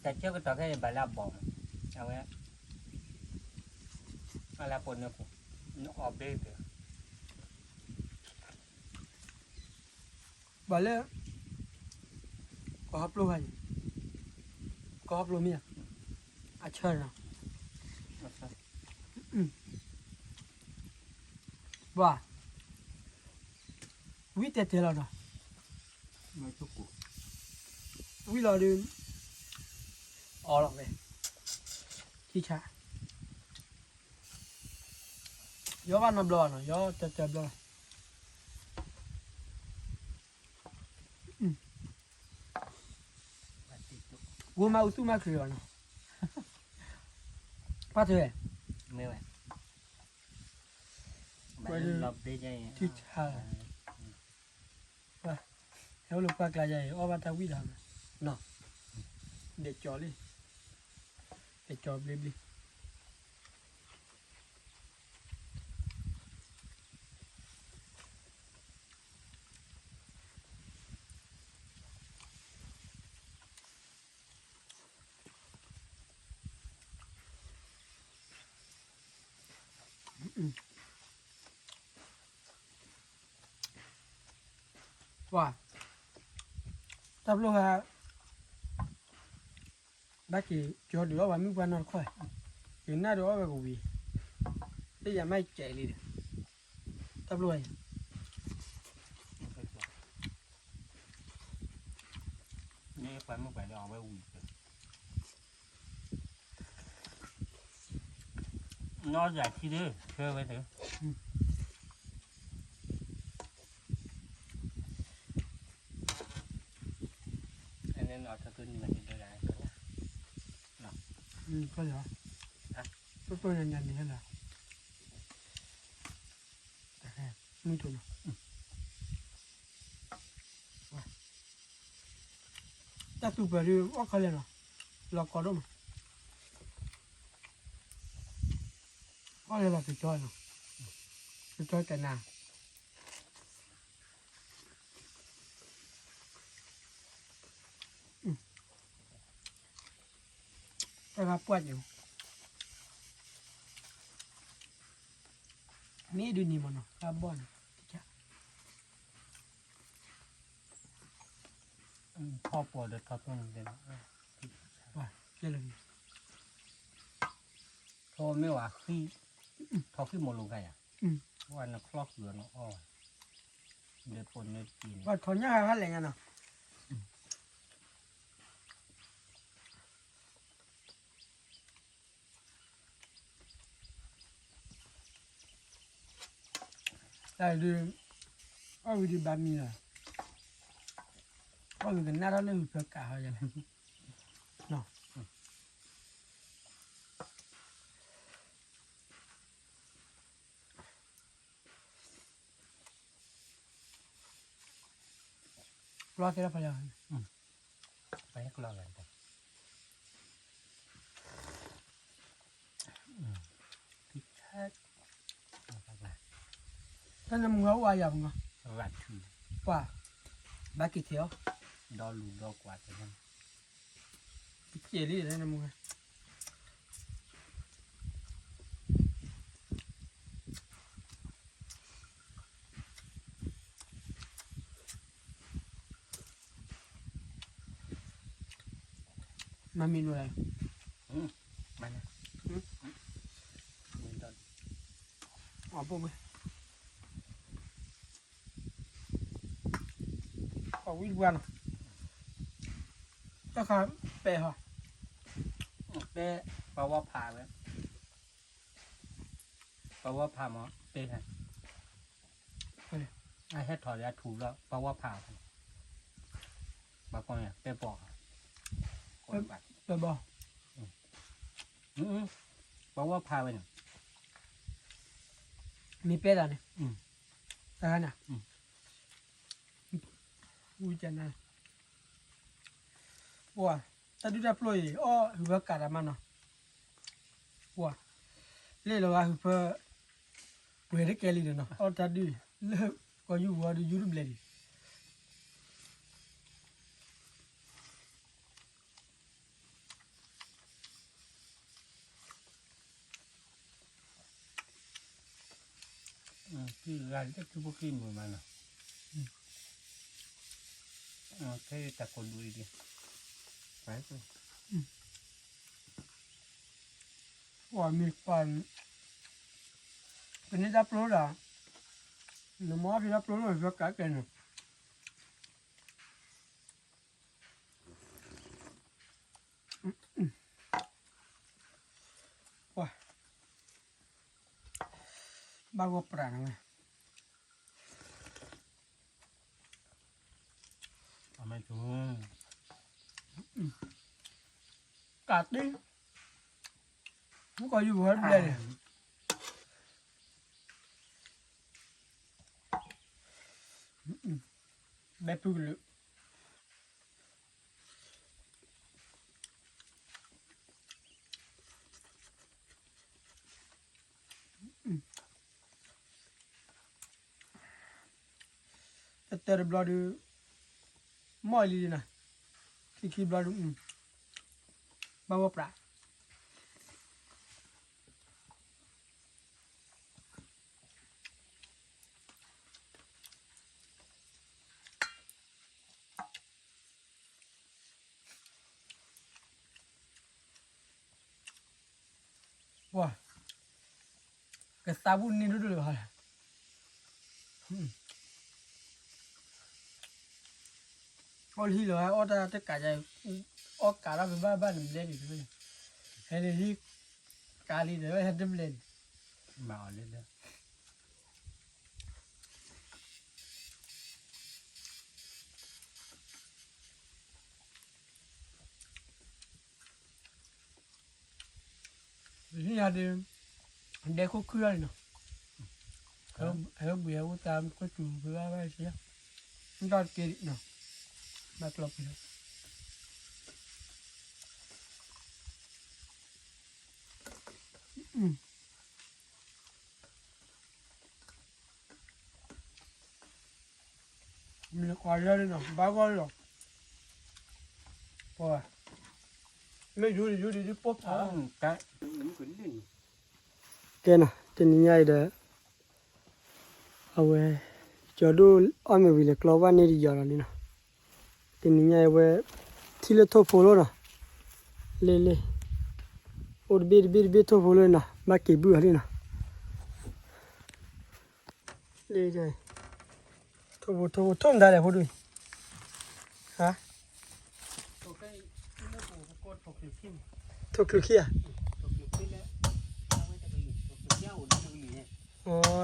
တၢ်ဆၢကတီၢ်ခဲအံၤဘၣ်လၢအဘီၣ်မး အဝဲ အလၢပိာ်နၢခိၣ် နအီၣ်ဘ့ၣ်က့ၤ ဘၣ်လၢ ကဟီဖျိခါအံၤ ကဟီဖျိမ့ၢ်ဧါ အဆၢနီၤ ဘၣ် ဝံၤတဲတဲလီၤနီၤ ဝံၤလီၤဒုး အီလီၤဝဲ ထံဆး ယီဘၣ်နီတဘျီဘၣ်နီၤ ယီတဲတဲဘျီ ဂိမးအူသူၣ်မးခရံာ်ဘၣ်နီၤ ပၢ်ထွဲ မ့ၢ်ဝဲ ဝဲဒုး ထံဆး ဟဲအိၣ်လၢပှၢ်ကျါယၤအံၤ အီၣ်ဘၣ်တၢ်ဝံၣ်ဒီးနီၤ ဒဲးကၠီလံ ဒဲးကၠီဘျ့ဘျ့ ပှၤ တၢ်ဖျိဟါ ဘၣ်က့ၤကၠီဒုးအီၣ်ဝဲမုၢ်ပှၢ်နီတခီၣ်, ယနၢ်ဒုးအီၣ်ဝဲကဝံၤ, လၢယၤမ့ၢ်ကဲးလံဒီး, တၢ်ဖျိဝဲအံၤ, န့ၣ်ပှၤမုၢ်ပှၢ်လၢအီၣ်ဝဲဝံၤ နီၢ်ယၤထံဒုး ဆှၢဝဲတဂ့ၤ, အန့ၣ်နီၢ်ထီၣ်ကနံၣ်မ့ၢ်တဒၢယၤ, ကီၢ်ယၤ, တိၢ်တိၢ်ညါညါန့ၣ်ဟဲလီၤ, မုၢ်ထူၣ်နီၤ တၢ်သူပၢၤဒုး အီၣ်ခီလဲၣ်နီၤ, လီၤကီဒိၣ်မး, အီၣ်လဲၣ်လီၤကကီနီၤ, ကကီတနၤ, တၢ်ဂၤပှၢ်က့ၤ, မ့ၢ်ဒုးန့ၣ်မ့ၢ်နီၤ တၢ်ဘီၣ်န့ၣ်, ထီၣ်ပီၢ်ဒီးထီၣ်ပီၢ်န့ၣ်, ထီၣ်မ့ၢ်ဝဲဃံ, ထီၣ်ဃံမိၢ်လိာ်ဂၤယၤ, ဝဲနချီဃုာ်အီၤနအီၣ်, ဒီးပိာ်နၢတက့ၢ်န့ၣ်, ပှၤထီၣ်ညၣ်ဟးဟးလဲၣ်ညါနီၤ. တၢ်ဒုး, အီၣ်ဝံၤဒုးဘၣ်မံလီၤ, အီၣ်ဝံၤကနၣ်ထီၣ်လၢဟူးဖၢကးဟီယလဲၣ်, ကျီသ့ၣ်လၢဖးယၤ, ပှၤဟဲကျီဂၤတၢ်, တၢ်နမုၢ်ဂၤအိၣ်အါယၤပူၤနီၤ, ပှၤ, ဘၣ်က့ၤထဲအီၤ, ဒီလူၤဒီကွၢ်တၢ်, ကကဲးလံတၢ်နမုၢ်ဂၤ မၤမံၤနုၤလဲၣ်, မၤ, အီၣ်ပိၢ်ဝဲ, အီၣ်ဝံၣ်တပှၢ်နီၤ, တၢ်ခါပဲာ်ဟီ, ပဲ, ပှၤဝီဖးဝဲ ပှၤဝီဖးမး ပဲၢ်, အဟဲထီၣ်ဒီးအထူၣ်လီၤ ပှၤဝီဖး, ပှၤကီၢ်န့ၣ် ပဲၢ်ဘီၣ်, ပဲၢ်ဘီၣ်, ပှၤဝီဖးဝဲန့ၣ်, မ့ၢ်ပဲၢ်တၢ်န့ၣ်, တၢ်ဂၤန့ၣ်, ဝံၣ်ကနၣ်, ပှၤ, တၢ်ဒုၣ်တၢ်ပျိၢ်အံၤ အီၣ်ဟူးဖၢကးတၢ်မးနီၤ, ပှၤ, လၢလီၤဂာ်ဟူးဖၢ, ပှဲၤတကဲလံဒီးနီၤ အီၣ်တၢ်ဒုၣ်, လၢကီၢ်ယူၢ်ဝီဒုးယူၢ်တဘျဲၣ်ဒံး တၢ်ဒုးတၢ်ပျိၢ်အံၤ အီၣ်ဟူးဖၢကးတၢ်မးနီၤ, ပှၤ, လၢလီၤဂာ်ဟူးဖၢ, ပှဲၤတကဲလံဒီးနီၤ အီၣ်တၢ်ဒုၣ်, လၢကီၢ်ယူၢ်ဝီဒုးယူၢ်တဘျဲၣ်ဒံး ခံဂၤလၢခံဖိခံမုာ်မးနီၤ, ခဲအံၤတၢ်ကိၢ်ဒူၣ်အံၤဒံး, ပှၤမ့ၢ်ပှၤ, ပန့ၢ်တၢ်ပျိလီၤ, နမ့ၢ်အီၣ်က့ၤတၢ်ပျိလီၤ နကကးကဲန့ၣ် ပှၤ ဘၣ်ဂီၢ်ပြးနၤဝဲ, အမ့ၢ်ထူ, ကးတ့ၢ်, မ့ၢ်ကီးယူၤဝဲဘျဲၣ်န့ၣ်, ဘဲပုၢ်ကလုာ် တတၢၢ်တဘျီဒုး, မီၢ်လံနၤ, ခံခံဘျီဒုး, ဘၣ်ဂီၢ်ပြး ပှၤ, ကသးဘူၣ်န့ၢ်ဒိၣ်ဒိၣ်လၢၤဘၣ်, အီၣ်လၢဟံၣ်လီၤ အီၣ်တၢ်တကးယၤ, အီၣ်ကးထီၣ်ကဘၣ်ဘၣ်နဘျဲၣ်န့ၣ်, ဟဲလၢဟံၣ်, ကးလံဒီးဟဲတဘျဲၣ်န့ၣ်, မၤအီၤလၢလၢ ဟံၣ်ယၤဒုး, ဒဲခိၣ်ခုၣ်လီၤန့ၣ်နီၤ, ဟဲဘှံးဟဲအိၣ်သးမ့ၢ်ခိၣ်စူၤဖဲဘၣ်ဘၣ်ဆံ, မ့ၢ်တၢ်တက့ၢ်နီၤ, ဘၣ်ကျီၢ်ဖဲလီၤ. မ့ၢ်ကွၢ်လၢန့ၣ်နီၤ ဘၣ်ဂီၢ်လီၤ, ပှၤ, မ့ၢ်ယူၤဒံးယူၤဒံးဒ်ပိၢ်ဖး, ကဲနီၤ တနံၤညါအံၤဒီး အဝဲ ကၠီဒိၣ်အီၣ်မ့ၤဝံၤလဲၤကျီဘၣ်န့ၢ်တယီၤလီၤလံနီၤ, တနံၤညါအံၤဝဲ ထံၣ်လၢထိၣ်ဖိလီၤနီၤ, လ့လ့, အိၣ်တဘ့ၣ်တဘ့ၣ်တဘ့ၣ်ထိၣ်ဖိလီၤနီၤ ဘၣ်က့ၤဘုၣ်အီၤလံနီၤ. လ့, ထိၣ်ဖိထိၣ်ဖိထိၣ်မတၤလဲၣ်ဖိဒိၣ်, ဟါ, ထိၣ်ချုးခံဧါ,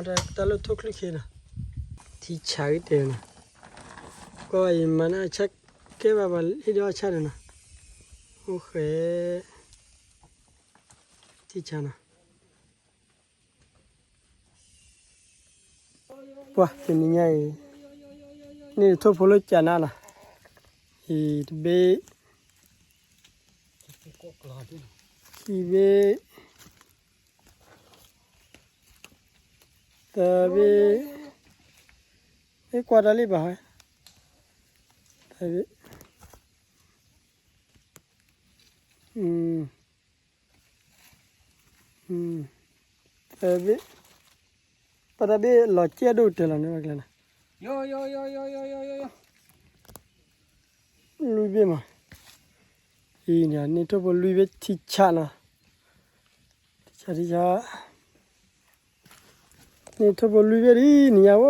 တၢ်လၢထိၣ်ချုးခံနီၤ, ထံဆးဂ့ၤတဲနီၤ, ကွၢ်ဘၣ်ယမၤန့ၢ်အဆၣ်ကဲဘၣ်ပှၤဟ့ၣ်ဒီးအဆၣ်န့ၣ်နီၤ, အိၣ်ဃဲ ထံဆးနီၤ. ပှၤတနံၤညါအံၤ န့ၢ်ထိၣ်ဖိလၢကနါနီၤ, အံၤတဘ့ၣ်, ခံဘ့ၣ်, သၢဘ့ၣ်, မ့ၢ်ကွၢ်တၢ်လံဘၣ်, သၢဘ့ၣ်, သၢဘ့ၣ်, ပတၢ်ဘ့ၣ်လီၤကဲဒိၣ်ကတၢၢ်လီၤန့ၣ် ဘၣ်ကျဲနီၤ, လွံၢ်ဘ့ၣ်မး, အံၤန့ၣ် န့ၢ်ထိၣ်ဖိလွံၢ်ဘ့ၣ်ထံဆးနီၤ, ထံဆးထံဆး, န့ၢ်ထိၣ်ဖိလွံၢ်ဘ့ၣ်ဒ်နံၤညါဝဲ,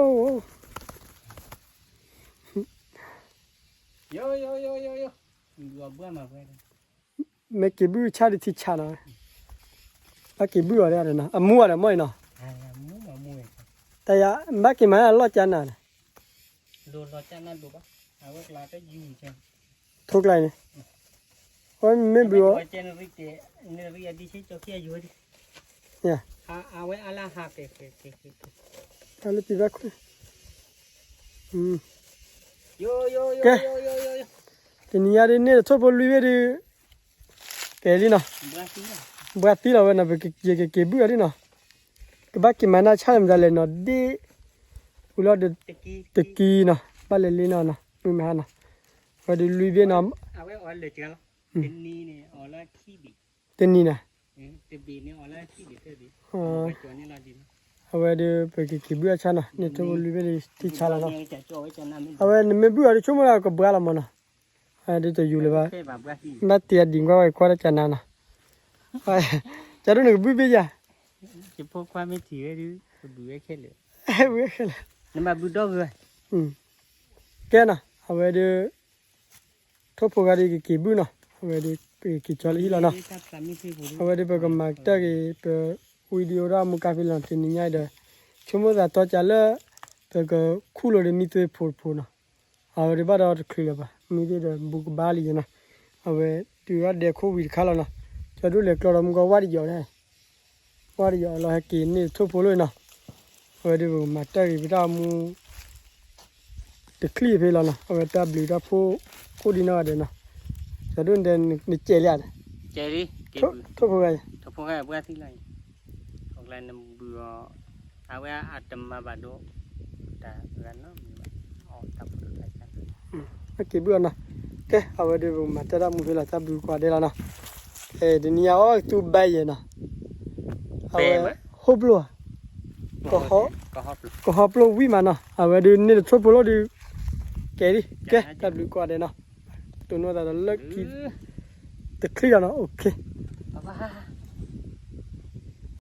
မ့ၢ်က့ၤဘုၣ်ဆၣ်ဒ်ထံဆးနီၤ, ဘၣ်က့ၤဘုၣ်အီၤဒ်နီၤ, အမူအီၤဒီးမ့ၢ်အံၤနီၤ, တၢ်ယၤ, ဘၣ်က့ၤမၤန့ၢ်လီၢ်ကနါန့ၣ်, ထိၣ်ကျါန့ၣ်, အဝဲမ့ၢ်ဘုၣ်အီၤ, တၢ်လၢပံၤဘၣ်ခွဲး, ကဲ, တနံၤညါဒ်န့ၢ်ထိၣ်ဖိလွံၢ်ဘ့ၣ်ဒုး, ကဲလံနီၤ, ဘှါသံလီၤဝဲနီၤ, ယကက့ၤဘုၣ်အီၤလံနီၤ, ကဘၣ်က့ၤမၤန့ၢ်ဆၣ်လၢမတၤလဲၣ်နီၤ, ဒ့ၣ်, ဝံၤလီၤဒီး, တကံနီၤ, ဘၣ်လဲၤလံနီၤ, မုၢ်မဟါနီၤ, ဝဲဒုးလွံၢ်ဘ့ၣ်နီၤ, တနံၤန့ၣ်, တနံၤန့ၣ်, အ အဝဲဒီးပကက့ၤဘုၣ်အဆၣ်နီၤ, န့ၣ်ထိၣ်ဖိလွံၢ်ဘ့ၣ်လံထံဆါလီၤနီၤ. အဝဲနမ့ၢ်ဘုၣ်အီၤဒီးဆိကမိၣ်လၢကဘှါလီၤမးနီၤ, ဒ်တယူၤလၢၤဘၣ်, ဘၣ်တ့အဒံးကွၢ်ဝဲကွၢ်တၢ်ကနၤနီၤ, ကၢ်ဒိၣ်နကဘုၣ်ဘ့ၣ်ယၤ, ဘုၣ်ခဲလၢာ်, ကဲနီၤ, အဝဲဒီး ထိၣ်ဖိဂၤဒီးကက့ၤဘုၣ်နီၤ, အဝဲဒီးပကက့ၤကၠီလၢဟံၣ်လီၤနီၤ. အဝဲဒီးပကမၤကတၢၢ်က့ၤ ပ video ဒၣ်မူကါဖဲလီၤ တနံၤညါအံၤဒီး ဆိကမိၣ်သးတီကၢ်လၢ ပကခူၣ်လီၤဒီးမံသွ့ဖိတဖိနီၤ. အဝဲဒီးဘၣ်ဒီးတချုးလၢၤဘၣ် မံသ့ၣ်ဒီးဘူးကဘါလံနီၤ. အဝဲတုၤဒၣ်ဒဲခိၣ်ဝံၤတခါလီၤနီၤ, ကၠီဒိၣ်လဲၤကျီဒီးမူကီၢ်ဝါတယီၤန့ၣ် ဝါတယီၤလီၤဟဲက့ၤန့ၢ်ထိၣ်ဖိလီၤနီၤ. အဝဲဒီးပကမၤတၢ်ဂ့ၤပတၢ်မူ တချံၣ်ဖဲလီၤနီၤ, အဝဲတၢ်ဘျုးတၢ်ဖှိၣ်ကိၣ်ဒံနီၢ်ဂၤဒဲးနီၤ. ကၠီဒိၣ်န့ၣ် နကဲလံဧါ, ထိၣ်ဖိဂၤအံၤ, အဝဲအတမၤဘၣ်ဒိ တၢ်ဂၤနီတမံၤဘၣ်, အက့ၤဘုၣ်အီၤနီၤ. ကဲ အဝဲဒီးပကမၤတၢ်တၢ်မူဖဲလီၤ တၢ်ဘျုးကိးဂၤဒဲးလီၤနီၤ. တနံၤညါအီၣ်ကသူဘၣ်ယဲနီၤ, အဝဲ ဟိၣ်ပျိၢ်ဧါ, ကဟီပျိၢ်ဝံၣ်မးနီၤ, အဝဲဒုးန့ၢ်တထိၣ်ဖိလီၤဒုး, ကဲဒ် ကဲ တၢ်ဘျုးကိးဂၤဒဲးနီၤ, တိၢ်နီၣ်သးဒီးလၢခံ တချံၣ်လီၤနီၤ, OK.